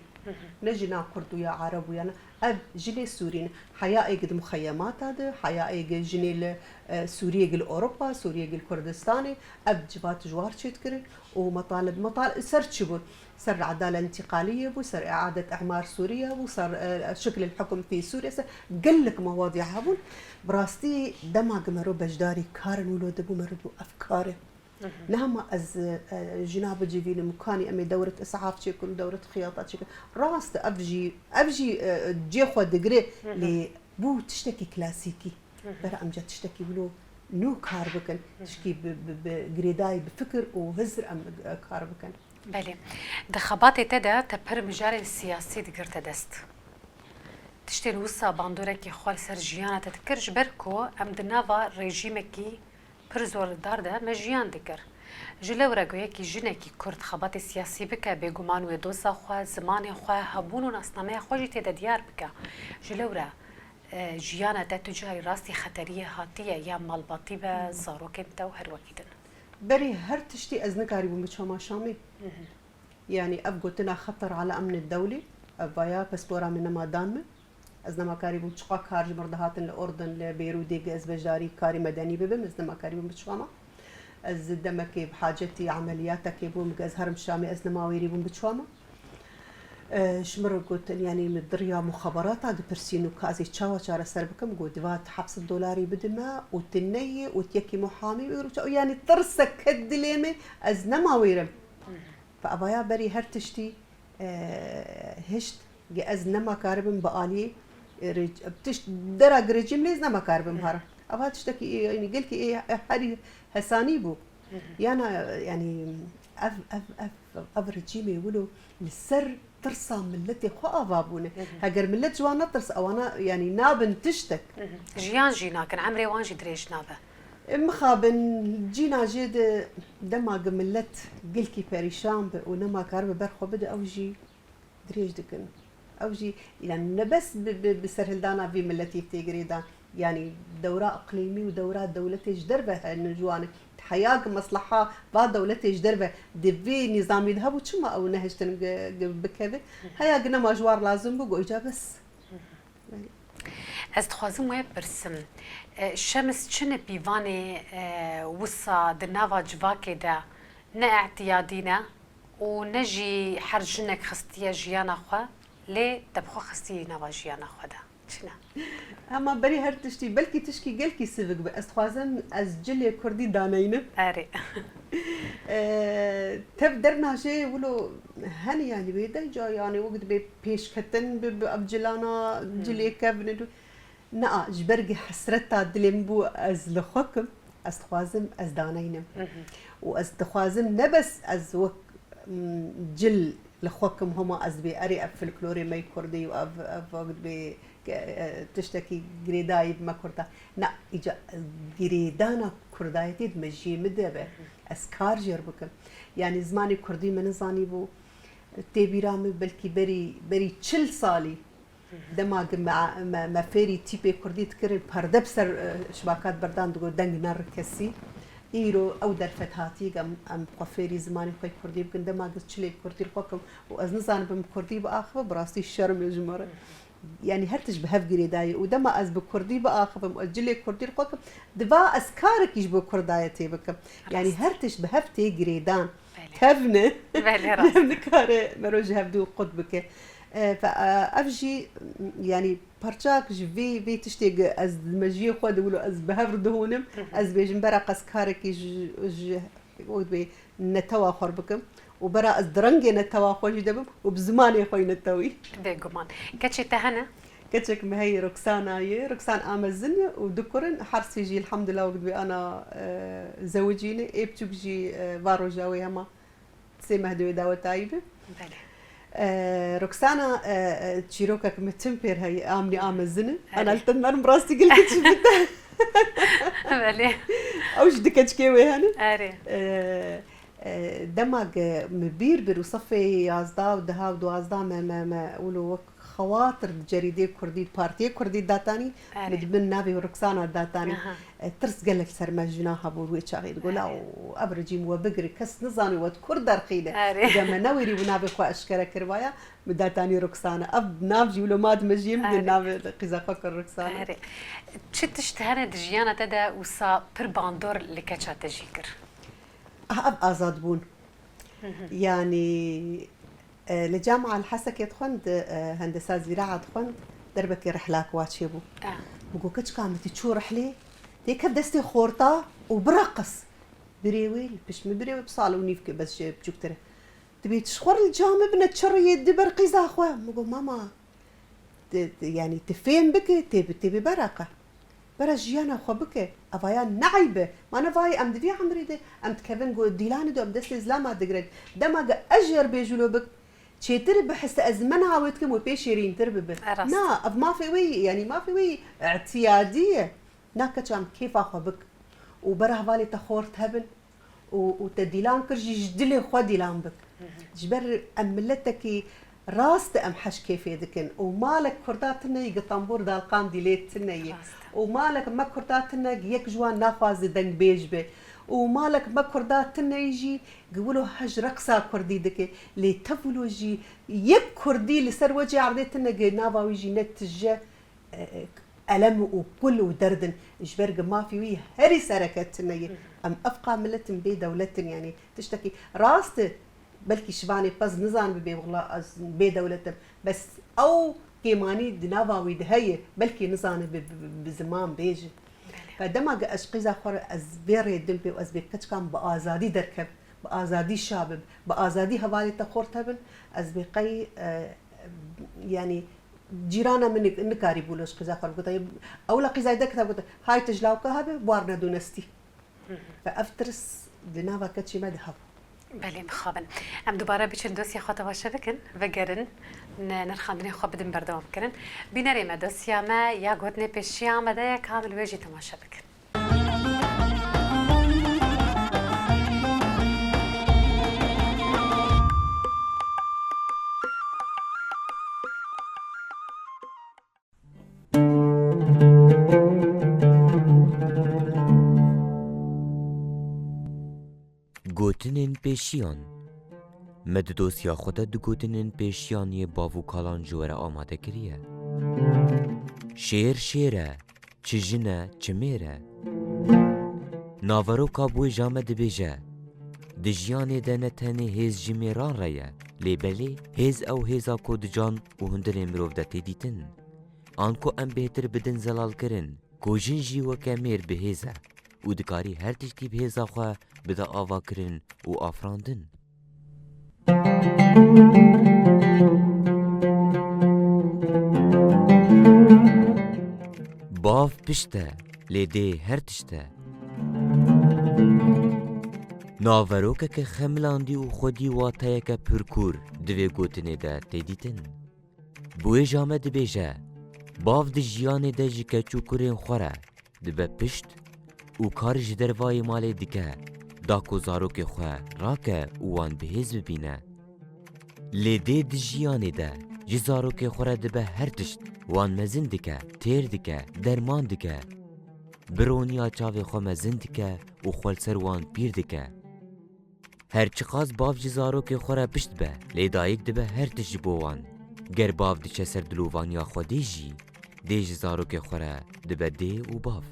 Ne jina Kurd û ya Ereb û ya ne. Ev jinê Sûrî ne. Heya êg di muxeyemata de, heya êg jinê li, e, Sûriyê gil Ewropa, Sûriyê gil Kurdistanê, ev civat ji war çêdikirin û metalib, metal-, ser çi bûn? Ser edale întîqaliyê bû, ser i'adet îmar Sûriye bû, ser, e, şekil hukm fî Sûriye, ser gelek mewadî hebûn. Bi rastî dema gi mero beşdarî karin wilo dibû, mero dibû ev kar e. Niha ma ez, e, jina bicivînim û kanî em ê dewret îsaf çêkin û dewret xiyata çêkin. Rast e, ev jî, ev jî, e, cê xwe digire, lê bû tiştekî klasîkî. Bera em ca tiştekî wilo nû kar bikin, tişkî bi, bi, bi girêdayî, bi fikir û hizir em, e, kar bikin. Belê. Di xebatê te de te pir mijarên siyasî digirte dest. Tiştên wisa bandorekî xwe li ser jiyana te dikir, ji ber ku em di nava rejîmekî pir zorlidar de me jiyan dikir. Ji lewre ku yekî jinekî Kurd xebatê siyasî bike, bêguman wê doza xwe, zimanê xwe, hebûn û nasnameya xwe jî tê de diyar bike. Ji lewre, e, jiyana te tu carî rastî xeteriyê hatiye ya malbatî be, zarokên te û her wekî din? Berî her tiştî ez nikarîbûm biçûma Şamê. Yanî ev gotina xeter ala emnê dewlî, ev vaya paspora min nema dan min. Ez nema karîbûm çiqa kar ji mir dihatin li Urdun, li Beyrûdê, gi ez beşdarî karê medenî bibim, ez nema karîbûm biçûma. Ez demekê bi hacetî emeliyatekê bûm, gi ez herim Şamê, ez nema wêrî bûm biçûma. E, ji min re gotin, yanî min di riya muxaberata dipirsîn û ka ez ê çawa çareser bikim, got, diva tu heft sed dolarî bidime û tu neyê û tu yekî muhamî wê û ça-, yanî tirsek ket dilê min, ez nema wêrim. Fe evaya berî her tiştî, e, hişt, ge ez nema karibim bi alî, e, re-, tişt dera girêcî min ez nema karibim harim. Eva tiştekî, e, yanî gelkî, e, herî hesanî bû. Yana, yanî ev, ev, ev, ev rejîmê wilo li ser tirsa miletê xwe ava bûne. Heger milet ji wan netirse, ewana, yanî nabin tiştek. Jiyan jî nakin, emrê wan jî dirêj nabe. E, mixabin cîna jê de dema gi milet gelkî perîşan be û nema karibe ber xwe bide, ew jî dirêj dikin. Ew jî, yanî ne bes bi, bi, bi serhildana vî miletî tê girêdan. Yanî dewra iqlîmî û dewra dewletê ji derve hene ji wan e. Heya gi mesleha va dewletê ji derve di vê nîzamî de hebû, çima ew nehiştin gi, gi bikeve? Heya gi nema ji wan lazim bû, got îca bes. Ez dixwazim wê pirsim. E, Şems çi ne pîvanê, e, wisa di nava civakê de ne îtiyadî ne û ne jî her jinek xistiye jiyana xwe, lê te bi xwe xistiye nava jiyana xwe de. Hema berî her tiştî, belkî tişkî gelkî sivik be. Ez dixwazim ez cilê kurdî daneynim. Erê. Ee, tev dernajê wilo hene, yanî wê de ca, yanî wek dibê pêşketin bi, bi ev cilana, cilê kevin. Na, ji ber hesreta dilê min bû, ez li xwe kim. Ez dixwazim ez daneynim. Û ez dixwazim ne bes ez wek, mm, cil li xwe kim, hema ez dibê erê ev folklorê me yê kurdî û ev, ev wek dibê ke, e, tiştekî girêdayî bi me kurda. Na, îca girêdana kurdayetê di mejiyê min de be. Ez kar jêr bikim. Yanî zimanê kurdî min nizanîbû. Tê bîra min belkî berî, berî çil salî dema ki me, me, me fêrî tîpê kurdî dikirin, perde bi ser, e, şibaka diberdan, digot deng nerin kesî. Îro ew derfet hatiye, em, em xwe fêrî zimanê xwe yê kurdî bikin. Dema ki çilê kurdî li xwe kim û ez nizanibim kurdî biaxive, bi rastî şerm e ji me re. Yanî her tişt bi hev girêdayî û dema ez bi kurdî biaxivim, ez cilê kurdî li xwe kim, diva ez karekî ji bo kurdayetê bikim. Yanî Rast. Her tişt bi hev tê girêdan. Belê. Tev ne. Belê, rast. Tev nikare mero ji hevdû qut bike. E, fe, e, ev jî, yanî parçak ji vê, vê tiştê ge ez di mejiyê xwe de wilo ez bi hev re dihûnim, ez bêjim bera qas karekî ji, ji, wek dibê netewa xwe re bikim û bera ez di rengê netewa xwe jî de bim û bi zimanê xwe yê netewî. Bêguman. Keçê te hene? Keçek me heye, Roxana ye. Roxan a mezin e û du kur in. Her sê jî elhamdulillah wek dibê ana, e, zewicî ne. Ê biçûk jî, e, va roja wê hema sê meh di wê dawetayî be. Belê. E, Roxana, e, e, çîrokek me tim pêr heye, a min ê a mezin e. Erê. Ana li te dimerim, bi rastî gelekî çî bite. Belê. Ew jî du keçikê wê hene. Erê. E, e, dema ge min bîr bir û sefê yazdeh û deha û duwazdeh me, me, me wilo wek xewatir di cerîdê kurdî, partiyê kurdî datanî, Erê. Min di bin navê Roxana datanî. Aha. E, tirs gelek ser me jina hebû wê çaxê. Digot, Erê. Law, ev rejîm we bigire, kes nizane we di kur derxîne. Erê. Ge me newêrî û navê xwe eşkere kiribaya, min datanî Roxana. Ev nav jî wilo ma di mejiyê min de Erê. Navê qîza xwe kir Roxana. Erê. Çi tişt hene di jiyana te de wisa pir bandor li keça te jî kir? Ah, ev azadbûn. Yanî, e, li Camia El Hesekê dixwend, e, hendesa zîraa dixwend, derbekê rihlak wa çêbû. Ah. Min got, keçika min, tê çû rihlê, tê kev destê xorta û bireqis. Birê wê, li pişt min birê wê bi sal û nîvkê bes ji biçûktir e. Dibê tu ji xwe re li camê bine, çi riyê di ber qîza xwe? Min got, mama, Ti, ti, yanî ti fêm bike, tê bi, tê bi bera qe. Bera jiyana xwe bike. Evaya ne eyb e. Ma ne vayê em di vî emrê de, em dikevin go dîlanê de, em destê zilama digirin. Dema ge ez jêr bêjûlo bik, çêtir bihise ez mena wê dikim, wê pê şêrîntir bibe. E, rast. Na, ev mafê wê ye, yanî mafê wê ye, îtiyadî ye. Na keça em kêfa xwe bik. Û bera hevalê te xort hebin. Û, û te dîlan kir jî, ji dilê xwe dîlan bik. Ji ber em miletekî rast e, em hej kêfê dikin. Û malek kurda tune yî gi tembûr dal Qandîlê tune yî. Rast e. Û malek me kurda tune gi yek ji wan naxwaze dengbêj be. Û malek me kurda tune yî jî gi wilo hej reqsa kurdî dike. Lê tev wilo jî yek kurdî li ser wecê erdê tune gi nava wî jî ne tije, e, e, elem û kul û derd in, ji ber gi mafê wî herî sereke tune ye. Em evqa milet in bê dewlet in, yanî tiştekî rast e, belkî şivanê pez nizanibe bê wila ez bê dewlet im. Bes ew kêmanî di nava wî de heye, belkî nizanibe bi, bi, bi ziman bêje. Belê. Fe dema ge ez qîza xwe re ez vê rê dim pê û ez bê keçika min bi azadî derkevim, bi azadî şa bim, bi azadî hevalê te xort hebin, ez bê qey, e, yanî Cîrana min nik-, nikarîbû li ji qîza xwe re bigota. Ewla qîzayê derketa bigota, hay tu ji lawka hebî, warne donestî. Ve ev tirs di nava keçê me de hebû. Belê, mixabin. Em dubare biçin dosya xwe temaşe bikin, vegerin, ne-, nirxandinê xwe bidin berdewam kirin. Bînerê me, dosya me ya gotinê pêşiya me de ye, kamil wê jî temaşe bikin. Gotinên pêşiyan. Me di dosya xwe de du gotinên pêşiyan yê bav û kalan ji we re amade kiriye. Şêr şêr e, çi jin e, çi mêr e. Naveroka bi wêja me dibêje, di jiyanê de ne tenê hêz ji mêran re ye, lê belê hêz ew hêza ku di can û hundirê mirov de tê dîtin. Anku em bêhtir bidin zelalkirin, ku jin jî weke mêr bi hêz e û dikarî her tiştî bi hêza xwe bide avakirin û afirandin. Bav pişt e, lê dê her tişt e. Naverokeke xemilandî û xwedî wateyeke pirkûr di vê gotinê de tê dîtin. Bi wê jame dibêje, bav di jiyanê de ji keç û kurên xwe re dibe pişt û kar ji dervayê malê dike, da ku zarokê xwe rake û wan bi hêz bibîne. Lê dê di jiyanê de ji zarokê xwe re dibe her tişt, wan mezin dike, têr dike, derman dike. Bi roniya çavê xwe mezin dike û xwe li ser wan pîr dike. Her çiqas bav ji zarokê xwe re pişt be, lê dayik dibe her tişt ji bo wan. Ger bav diçe ser dilovaniya Xwedê jî, dê ji zarokê xwe re dibe dê û bav.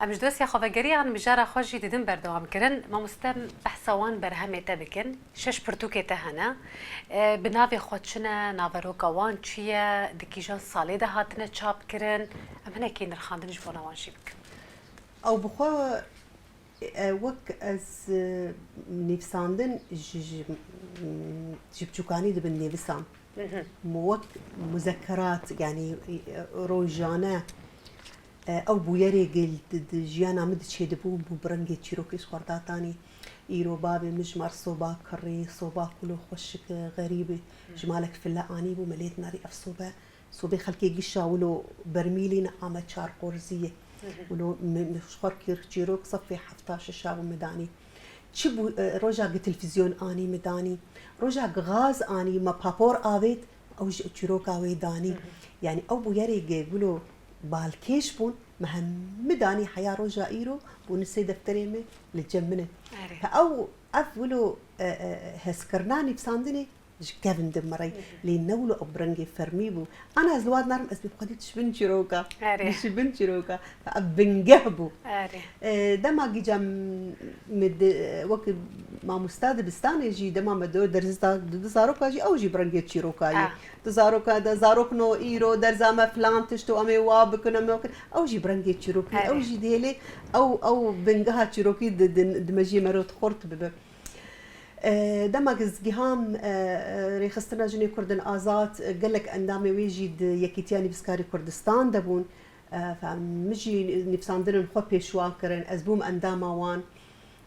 Em ji dosiya xwevegeriyan mijara xwe jî didin berdewamkirin. Mamoste, em behsa wan berhemê te bikin. Şeş pirtûkê te hene. E, bi navê xwe çi ne, naveroka wan çi ye, di kîjan salê de hatine çapkirin? Em hinekî nirxandin ji bona wan jî bikin. Ew bi xwe, e, wek ez, e, nivîsandin ji, ji, ji biçûkanî dibin nivîsan. Mhm. Wek muzekerat, yanî, e, rojane, e, ew bûyerê gel di, di jiyana min de çêdibû, bû bi rengê çîrokê ji xwe re datanî. Îro bavê min ji me re soba kirî, soba kul û xweşik, e, xerîb, ji malek file anîbû, me lê dinarî ev sobe. Sobê xelkê gişa wilo bermîlî ne, ame çar qorziyê. Hı hı. Wilo mi, mi ji xwe kir çîrok sefê hefta şeş a bû min danî. Çi bû, e, roja gi televîzyon anî min danî. Roja gi gaz anî me papor avêt, ew ji çîroka wê danî. Hı hı. Yanî ew bûyerê gi wilo balkêş bûn, me hemî danî heya roja îro bûne sê defterê min li cem min in. Erê. Te ew, ev wilo, e, e, hezkirina nivîsandinê ji kevin dimirey. Hı hı. Lê ne wilo ew bi rengê fermî bû. Ana ez li wan narim, ez bi xwedî dişibin çîroka. Erê. Dişibin çîroka. Ev bingeh bû. Erê. E, dema gîca m-, me di, wek mamosta dibistanê jî dema me do derzista di, di zaroka jî ew jî bi rengê çîroka ye. Ah. Di zaroka de zarokno îro derza me filan tişt û em ê wa bikin, em ê wa bikin. Ew jî bi rengê çîrokî, erê, ew jî dihêlê ew, ew bingeha çîrokî di, di, di mejiyê me re xurt bibe. E, dema ez giham, e, e, Rêxistina Jinê Kurdên Azad, e, gelek endamê wê jî di Yekîtiya Nivîskarê Kurdistan de bûn. E, fe-, min jî nivîsandinên xwe pêşwa kirin, ez bûm endama wan.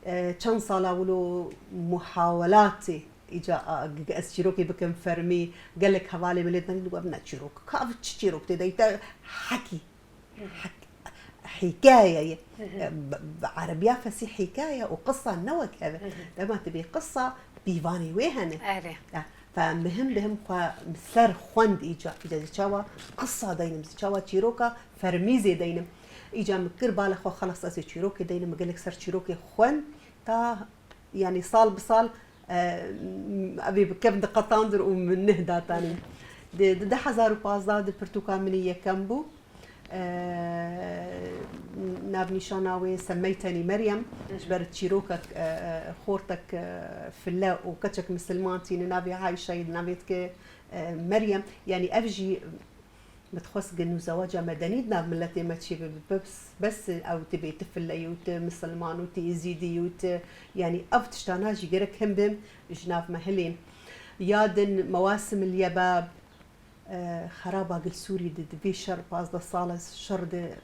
E, çend sala wilo muhawelatê îca, a, g-, g-, ez çîrokê bikim fermî, gelek hevalê min lê deng dibin, ne çîrok, ka ev çi çîrok tê de, te hekî. Hek-, hîkaye ye. Hı hı. Bi, bi erebiya fesîh hîkaye û qisa ne wek ev e. Hı hı. Dema tu bê qisa pîvanê wê hene. Erê. Ya, fe mihim bihim xwe ser xwend îca, îca zî çawa qisa deynim, zî çawa çîroka fermî zê deynim. Îca min kir bala xwe xelas ez ê çîrokê deynim, min gelek ser çîrokê xwend ta Yanî sal bi sal, e, ev ê bi kevin diqetandin û min nih datanîn. Di, di du hezar û pazdeh de pirtûka min ê yekem bû. E, navnîşana wê Semeytenî Meryem, ji ber çîrokek, e, e, xortek, e, file û keçek misilman tîne navê Ayşeyê, navê dike, e, Meryem. Yanî ev jî Min dixwest gin û zewaca medenî di nav miletê me çêbibe, bes, bes ew tu bê tu fileyî û tu misilman û tu êzîdî û tu, yanî ev tiştana jî gerek him bin ji nav me hilên. Ya din Mewasim el Yebab, e, xeraba Gilsûrî di, di vê şer pazdeh sal e şer de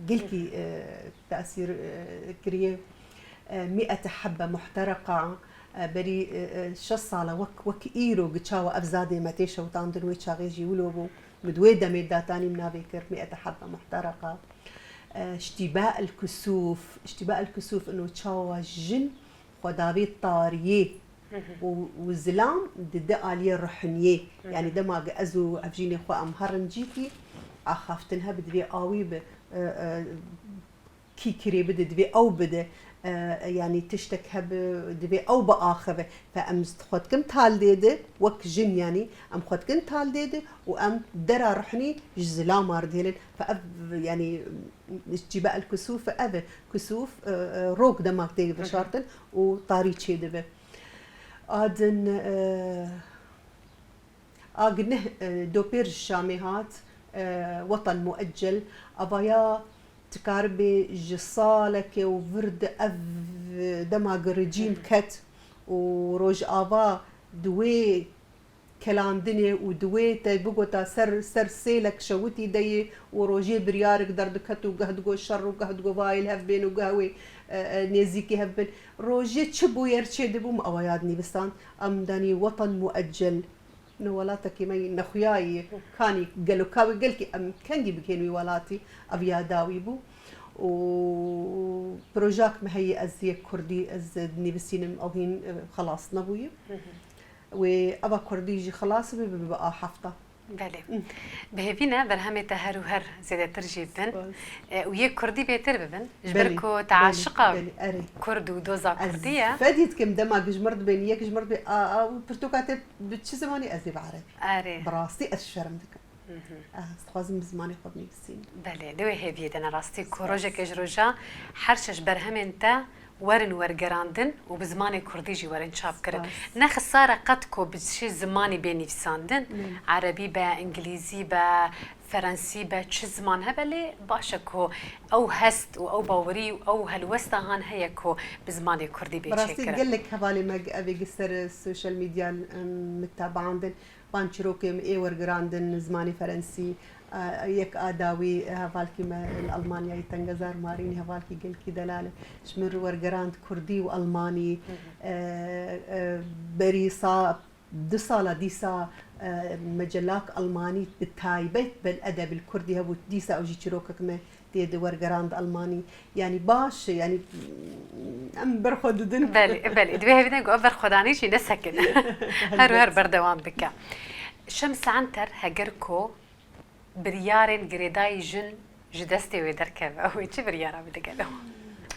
gelkî, e, tesîr, e, kiriye. E, mîete hebbe muhtereqa, e, berî, e, e, şeş sal e wek, wek îro gi çawa ev zadê me tê şewitandin wê çaxê jî wilo bû. Min di wê demê datanî min navê kir, mîete hebbe muhtereqa. E, ştîba el kusûf, ştîba el kusûf ino çawa jin xwe davê tariyê û, û zilam dide aliyê ruhiniyê. Yanî dema ge ez û evjînê xwe em herin cîkî, axaftin hebe divê awî bi, e, e, kî kirê bide, divê ew bide. E, yanî tiştek hebe, divê ew biaxive. Fe em xwe dikin taldê de, wek jin yanî, em xwe dikin taldê de û em dera ruhnî ji zilamar dihêlin. Fe ev, yanî, cîbe el kusûf ev e. Kusûf, e, e, rok demak tê veşartin û tarî çêdibe. A din, e, A gi neh, e, dopêr ji Şamê hat, e, wetan mueccel, avaya dikaribe ji salekê û vir di ev dema gi rejîm ket û Rojava di wê kelandinê û di wê te bigota ser, ser sêlek şewitî de yê û rojê biryarek derdiket û geh digot şer û geh digot vayê li hev bên û geh wê, e, e, nêzîkî hev bin. Rojê çi bûyer çêdibû, min ewa yad nivîsand, em danî wetan mueccel. Ni welatekî me yî nexuyayî, kanî gelo ka wê gelkî em kengî bigihên wî welatî, ev ya dawî bû. Û projak me heye ez yek kurdî ez dinivîsînim, ew hîn, e, xelas nebûye. Wê eva kurdî jî xelas bibe, bibe a hefta. Belê. Bi hêvî ne berhemê te her û her zêdetir jî bin. Spas. E, û yê kurdî bêtir bibin. Ji ber Belê, ku te belê, aşiqa belê, erê. kurd û doza kurdî ye. Ez fedî dikim dema gi ji mir dibên, yek ji mir dibê, a, a, û pirtûka te bi çi zimanî ez ê bi erebî. Erê. Bi rastî ez şerm dikim. Mhm. Ez dixwazim bi zimanê xwe binivîsînim. Belê, di wê hêviyê de ne rastî ku Spas. rojeke ji roja her şeş berhemên te werin wergerandin û bi zimanê kurdî jî werin çapkirin. Spas. Ne xisar e qet ku bi çi zimanî bê nivîsandin, Belê. erebî be, îngilîzî be, ferensî be, çi ziman hebe, lê baş e ku ew hest û ew bawerî û ew helwesta han heye ku bi zimanê kurdî bê Bi rastî çêkirin. gelek hevalê me ev ê gi ser social media, em, min tebeandin. Van çîrokê min ê wergirandin zimanê ferensî, e, yek a dawî hevalkî me li Almanyayê tengezar marînî, hevalkî gelkî delal e. Ji min wergirand kurdî û almanî, Hı hı. e, e, berî sa-, du sala dîsa, e, mecelak almanî bi taybet bel edeb li kurdî hebû, dîsa ew jî çîrokek me tê di wergerand almanî. Yanî baş e, yanî em ber xwe didin. Belê, belê. Divê hevî de ku ev berxwedanî jî nesekine. Her û her Helbet. berdewam bike. Şems Anter, heger ku biryarên girêdayî jin ji destê wê derkeve, wê çi biryara bide gelo?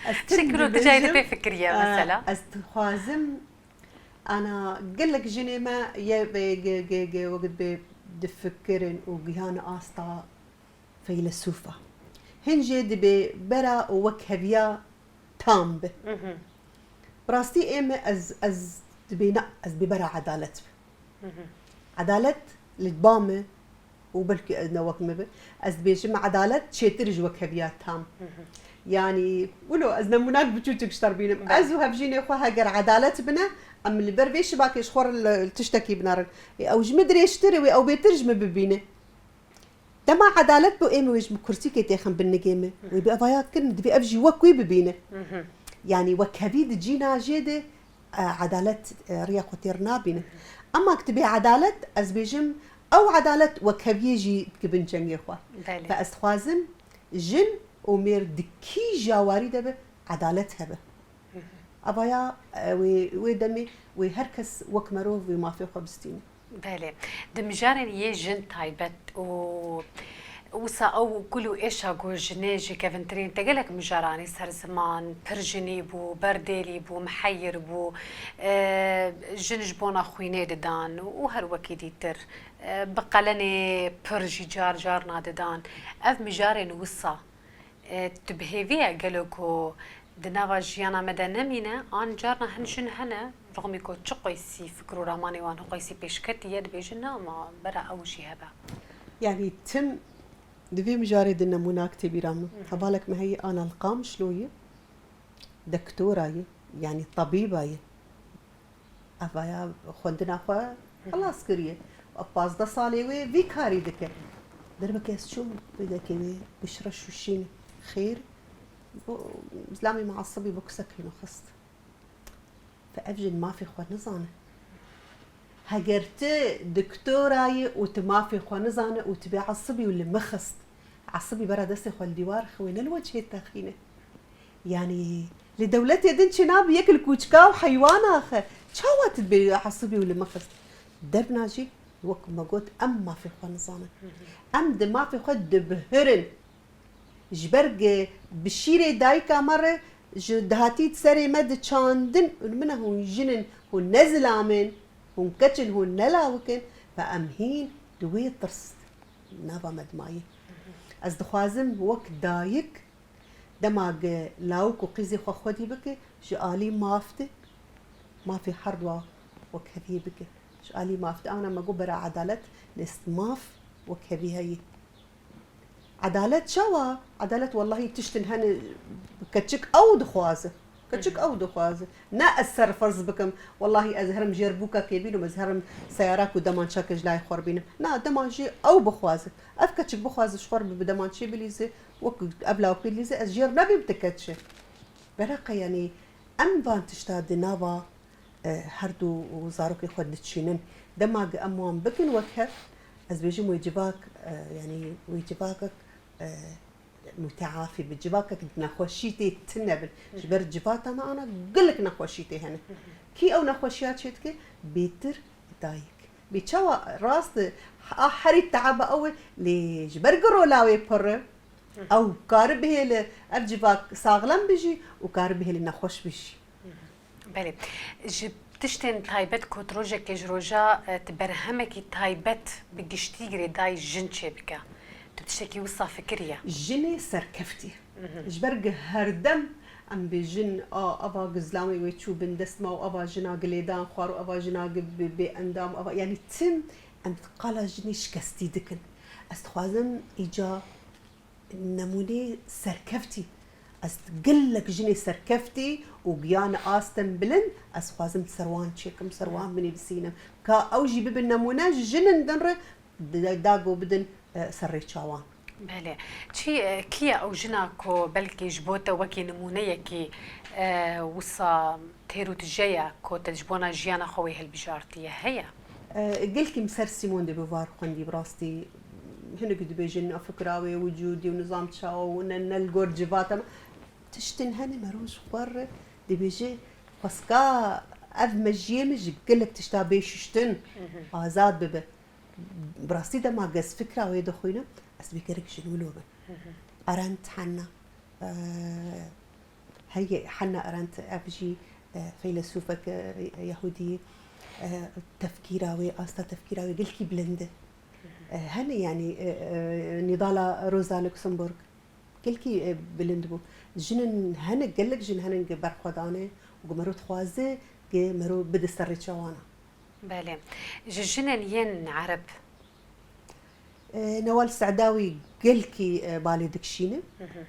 Ez tim Şekil û tu cayê dibêjim, pê fikiriye e, mesela? Ez dixwazim, ana gelek jinê me ye vê ge-, ge-, ge-, wek dibê difikirin û gihane asta feylesûfa. Hin jê dibê bera û wekheviya tam bi. Mhm. Bi rastî ê me ez, ez dibê na, ez dibê bera edalet bi. Mhm. Edalet li ba me û belkî ez ne wek me bi. Ez dibêjim edalet çêtir ji wekheviya tam. Mhm. Yanî, wilo ez nemûnak biçûçik ji te re bînim. Belê. Ez û hevjînê xwe heger edalet bine, em li ber vê şibakê ji xwe re li, li tiştekî binerin. Ê ew ji min dirêjtir e, wê ew bêtir ji min bibîne. Dema edalet bi ê min wê ji min kursîkê têxin bin nigê min. Wê bi evaya kirin, divê ev jî wek wî bibîne. Mhm. Yanî wekhevî di cîna jê de, e, edalet, e, riya xwe têr nabîne. Ema ki tu bê edalet, ez bêjim, ew edalet wekheviyê jî dikibin çengê xwe. Belê. Ve ez dixwazim jin û mêr di kîja warî de be, edalet hebe. Mhm. Evaya, e, wê, wê demê wê her kes wek merov wê mafê xwe bistîne. Belê. Di mijarên yê jin taybet û wisa ew kul û êşa ku jinê ji kevintirîn te gelek mijaranî ser ziman, pir jinî bû, berdêlî bû, miheyir bû, e, jin ji bona xwînê didan û her wekî dîtir, e, bi qelenê pir jî car car nadidan. Ev mijarên wisa E, tu bi hêvî ye gelo ku di nava jiyana me de nemîne, an carna hin jin hene, rixmî ku çi qeysî fikir û ramanê wan hi qeysî pêşketî ye, dibêjin na, ma bera ew jî hebe. Yanî tim di vê mijarê de nemûnak tê bîra min. Hı hı. Hevalek me heye ana li Qamişlo ye, dektora ye, yanî tebîba ye. Evaya xwendina xwe xelas kiriye. Pazdeh salê wê vî karî dike. Derbekê ez çûm, pêdekê wê bi şireş û şîn xêr. Bo zilamê min esibî bo kisekê min xist. Fe ev jin mafê xwe nizane. Heger tu doktora yî û tu mafê xwe nizane û tu bê esibî û li min xist. Esibî bera destê xwe li dîwar xi wê ne li wecihê te xîne. Yanî li dewletê din çi nabe yek li kûçika û heywan axe. Çawa tu dibê esibî û li min xist? Derbna jî wek me got em mafê xwe nizanin. Em di mafê xwe dibihirin. Ji ber gi bi şîrê dayika me re Ji dihatî di serê me diçandin, û min e, hûn jin in, hûn ne zilam in, hûn keç in, hûn ne lawik in, ve em hîn di wê tirs nava me dimayî. Ez dixwazim wek dayik, dema gi lawik û qîzê xwe xwedî bike, ji alî maf de, mafê herduwa wek heviyê bike. Ji alî maf de, ana me got bera edalet, lê maf wek hevî heyî. Edalet çawa? Edalet wellahî tiştin hene, keçik ew dixwaze. Keçik ew dixwaze. Ne ez ser ferz bikim, wellahî ez herim jêr bûkekê bînim, ez herim seyara ku demançeke ji layê xwe bînim. Na, dema jî ew bixwaze. Ev keçik bixwaze ji xwe re bi demançê bilîze, wek ev lawikê dilîze, ez jêr nebîm ti keçe. Bereqe, yanî em van tişta di nava, e, her du zarokê xwe diçînin. Dema gi em wan bikin wek hev, ez bêjim wê civak, e, yanî wê civakek, e, muteafî bi, civakek di nexweşî tê tune bin. Ji ber civata me ana gelek nexweşî tê hene. Kî ew nexweşiya çêdike? Bêtir dayik. Bê çawa rast e, a herî teaba ew e, lê ji ber giro lawê pir e, ew kari bihêle ev civak saxlem bijî û kari bihêle nexweş bijî. Belê. Ji tiştên taybet ku tu rojekê ji roja, e, tu berhemekî taybet bi giştî girêdayî jin çêbike, tu tiştekî wisa fikiriye? Jinê serkeftî. Ji ber gi herdem em bêjin, a, ava gi zilamê wê çû bin dest me û ava jina gi lêdan xwar û ava jina gi bi, bêendam, ava, yanî tim em qala jinê şikestî dikin. Ez dixwazim îca nemûneyê serkeftî. Ez gelek jinê serkeftî û giyane astem bilind, ez dixwazim ser wan çêkim, ser wan binivîsînim. Ka ew jî bibin nemûne ji jinin din re, da, dago bidin, e, ser rêça wan. Belê. Çi, e, kî ye ew jina ku belkî ji bo te wekî nimûneyekî, e, wisa têr û tije ye ku te ji bona jiyana xwe wê hilbijartiye? Heye? E, gelkî min ser Simone de Beauvoir xwendî, bi rastî hinek dibêjin, a fikra wê wicûdî û nizam çawa û ne, ne li gor civata me. Tiştin hene mero ji xwe re dibêje, xwezka ev mejiyê min ji gelek tişta bê şiştin, azad bibe. Bi rastî dema ez fikra wê dixwînim, ez dibê gelek jin wilo bin. Arendt hene, e, heye, Hannah Arendt, ev jî, e, feylesûfek, e, yehûdî, e, tefkîra wê, asta tefkîra wê gelkî bilind e. E, hene, yanî, e, e, Nîdala Rosa Luxemburg gelkî, e, bilind bû. Jinin hene, gelek jin hene gi berxwedan e û gi mero dixwaze gi mero bide ser rêça wana. Belê. Ji jinên yên ereb? E, Newal Sedawî gelkî, e, balê dikişîne.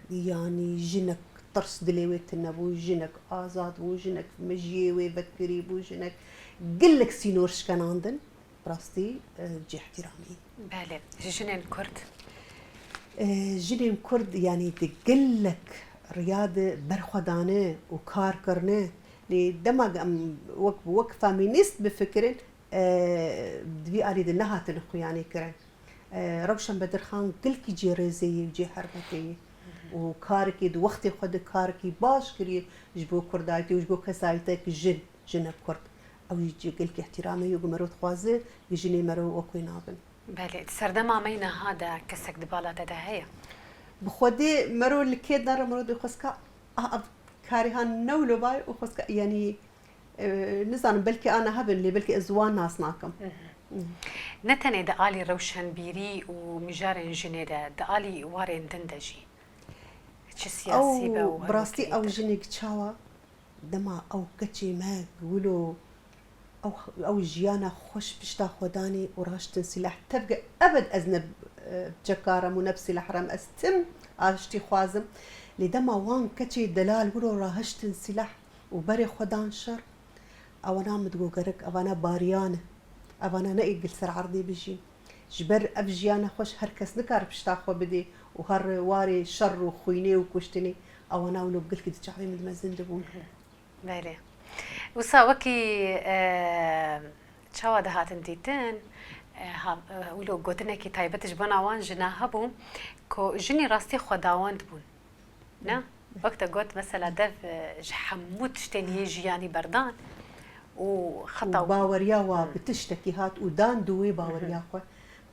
Yanî jinek tirs dilê wê tune bû, jinek azad bû, jinek mejiyê wê vekirî bû, jinek gelek sînor şkenandin. Bi rastî, e, cihîhtiramî. Belê. Ji jinên Kurd? E, jinên Kurd, yanî di gelek riya de berxwedane û kar kirine. Lê dema em wek, wek femînîst bifikirin, e, di vî alî de nehatine xuyanê kirin. E, Rewşen Bedirxan gelkî cê rêzê yê û cê hermetê yê û karekî di wextê xwe de karekî baş kiriye ji bo kurdayetê û ji bo kesayeteke jin, jinek Kurd. Ew jî cê gelkî îhtîramê ye û mero dixwaze, bi jinê mero wek wê nabin. Belê, di serdema me yê niha de kesek di bala te de heye? Bi xwedê mero li kê dera mero dê xwezka, a, ev karê han ne wilo bay û xwezka, yanî, e, nizanim, belkî ana hebin, lê belkî ez wan nas nakim. Ne tenê di alî rewşenbîrî û mijarên jinê de, di alî warên din de jî. Çi siyasî be û bi rastî ew jinek çawa dema ew keçê me wilo ew, ew jiyana xweş pişta xwe danê û raştin sîleh. Tevge ebed ez ne, e, çekar em û ne bi sîleh re em, ez tim aştî xwazim. Lê dema wan keçê delal wilo rahiştin sîleh û berê xwe dan şer, ewana min digo gerek evana bariyan e. Evana ne ê gil ser erdê bijîn. Ji ber ev jiyana xweş her kes nikare pişta xwe bidê û her warê şer û xwînê û kuştinê, ewana wilo gelkî di çavê min de mezin dibûn. Belê. Wisa wekî, e, çawa dihatin dîtin, e, ha, e, wilo gotinekî taybet ji bona wan jina hebû ku jinî rastî xwedawend bûn. Ne? Wek te got, mesela dev, e, ji hemû tiştên yê jiyanî berdan û xeta û baweriya wa bi tiştekî hat û dan di wê baweriya xwe.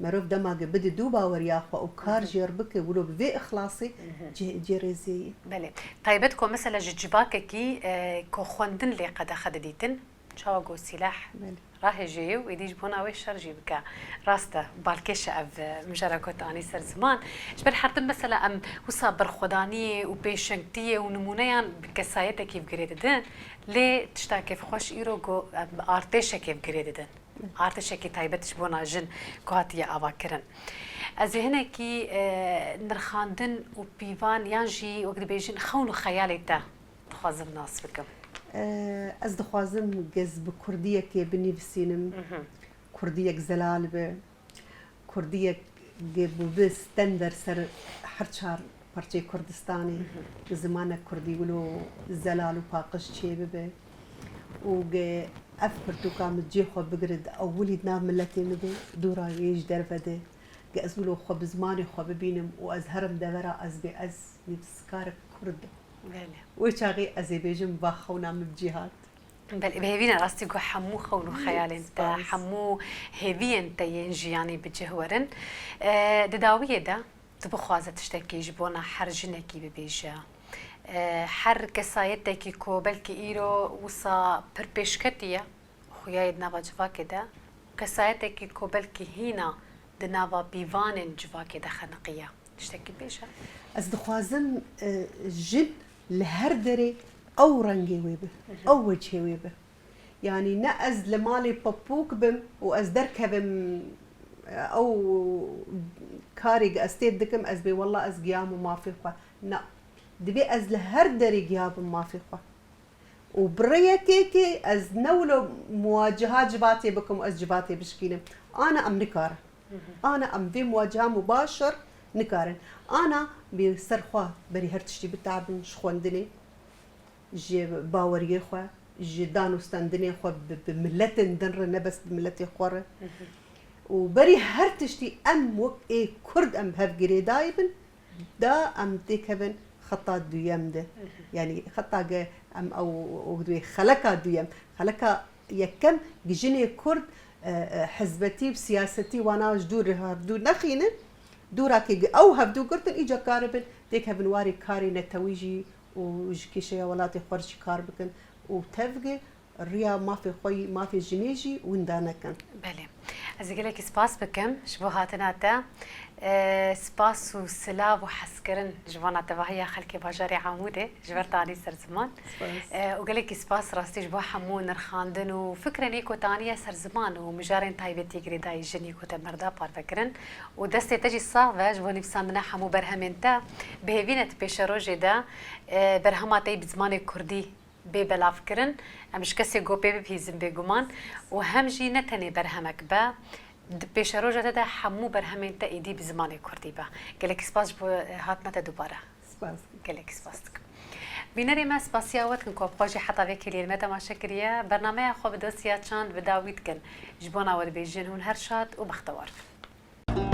Merov dema ge bide dû baweriya xwe û kar jêr bike, wilo bi vê ixlasê cê-, cê rêziyê ye. Belê. Taybet ku mesela ji civakekî, e, ku xwendin lê qedexe didîtin, çawa ku sîleh Belê. rahêjê ye û êdî ji bona wê şer jî bike. Rast e, balkêş e ev, e, mijara ku tu anî ser ziman. Ji ber her tim mesela em wisa berxwedaniyê û pêşengtiyê û nimûneyan bi kesayetekî bi girê didin, lê tişta kêfxweş îro ku em bi artêşekê bi girê didin. Artêşekî taybet ji bona jin ku hatiye avakirin. Ez ê hinekî, e, nirxandin û pîvan yan jî wek dibêjin xewn û xeyalê te dixwazim nas bikim. E, ez dixwazim gez bi kurdiyekê binivîsînim. Mhm. Kurdiyek zelal be. Kurdiyek ge bûbe stender ser her çar parçeyê Kurdistanê, Mhm. zimanek kurdî wilo zelal û paqij çêbibe û ge ev pirtûka min cê xwe bigire di ewilî di nav miletê min de, dûra wê ji derve de, ge ez wilo xwe bi zimanê xwe bibînim û ez herim devera ez bê ez nivîskarek kurd im. Belê. Wê çaxê ez ê bêjim va xewna min bi cî hat. Belê, bi hêvî ne rastî ku hemû xewn û xeyalên te, Spas. hemû hêviyên te yên jiyanî bi cih werin. E, di dawiyê de tu bixwaze tiştekî ji bona her jinekî bibêje. E, her kesayetekî ku belkî îro wisa pir pêşketî ye, xuya ye di nava civakê de, kesayetekî ku belkî hîna di nava pîvanên civakê de xeniqiye. Tiştekî bêje. Ez dixwazim, e, jin li her derê ew rengê wê be, Mhm. ew wecihê wê be. Yanî ne ez li malê pepûk bim û ez derkevim, e, ew karê ez tê dikim, ez bê wela ez giyabim mafê xwe. Na. Divê ez li her derê giyabim mafê xwe. Û bi rêyekê kê ez ne wilo muwaciha civatê bikim û ez civatê bişkînim. Ana em nikarin. Ana em vê muwaciha mubaşir nikarin. Ana bi ser xwe berî her tiştî bitabin ji xwendinê, ji baweriyê xwe, ji dan û standinê xwe bi, bi miletên din re, ne bes bi miletê xwe re. Û berî her tiştî em wek ê Kurd em bi hev girêdayî bin, da em têkevin xeta duyem de. Yanî xeta ge em ew, ew dibê xeleka duyem. Xeleka yekem gi jinê Kurd, e, e, hizbetî û siyasetî wana ji dûr re hevdû nexînin. Dûra ke gi ew hevdû girtin, îca karibin têkevin warê karê netewî jî û ji kêşeya welatê xwe re jî kar bikin û tev gi riya mafê xwe yî, mafê jinê jî winda nekin. Belê. Ez ê gelekî spas bikim ji bo hatina te. E, spas û silav û hezkirin ji bona tevahiya xelkê bajarê Amûdê, ji ber te anî ser ziman. Spas. E, û gelekî spas rastî ji bo hemû nirxandin û fikrên ku te aniye ser ziman û mijarên taybetî girêdayî jinî ku te merda parve kirin. Û destê te jî sax be ji bo nivîsandina hemû berhemên te. Bi hêvî ne di pêşerojê de, e, berhema te yî bi zimanê kurdî bê belavkirin, em ji kesê go pê bibihîzin bêguman û hem jî ne tenê berhemek be, di pêşeroja te de hemû berhemên te êdî bi zimanê kurdî be. Gelekî spas ji bo, e, hatina te dubare. Spas. Gelekî spas dikim. Bînerê me, spasiya we dikin ku bi xwe jî heta vê kêliyê li me temaşe kiriye. Bernameya xwe bi dostiya çand bi dawî dikin. Ji bona we dibêjin hûn her şad û bextewar bin.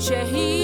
Şehîd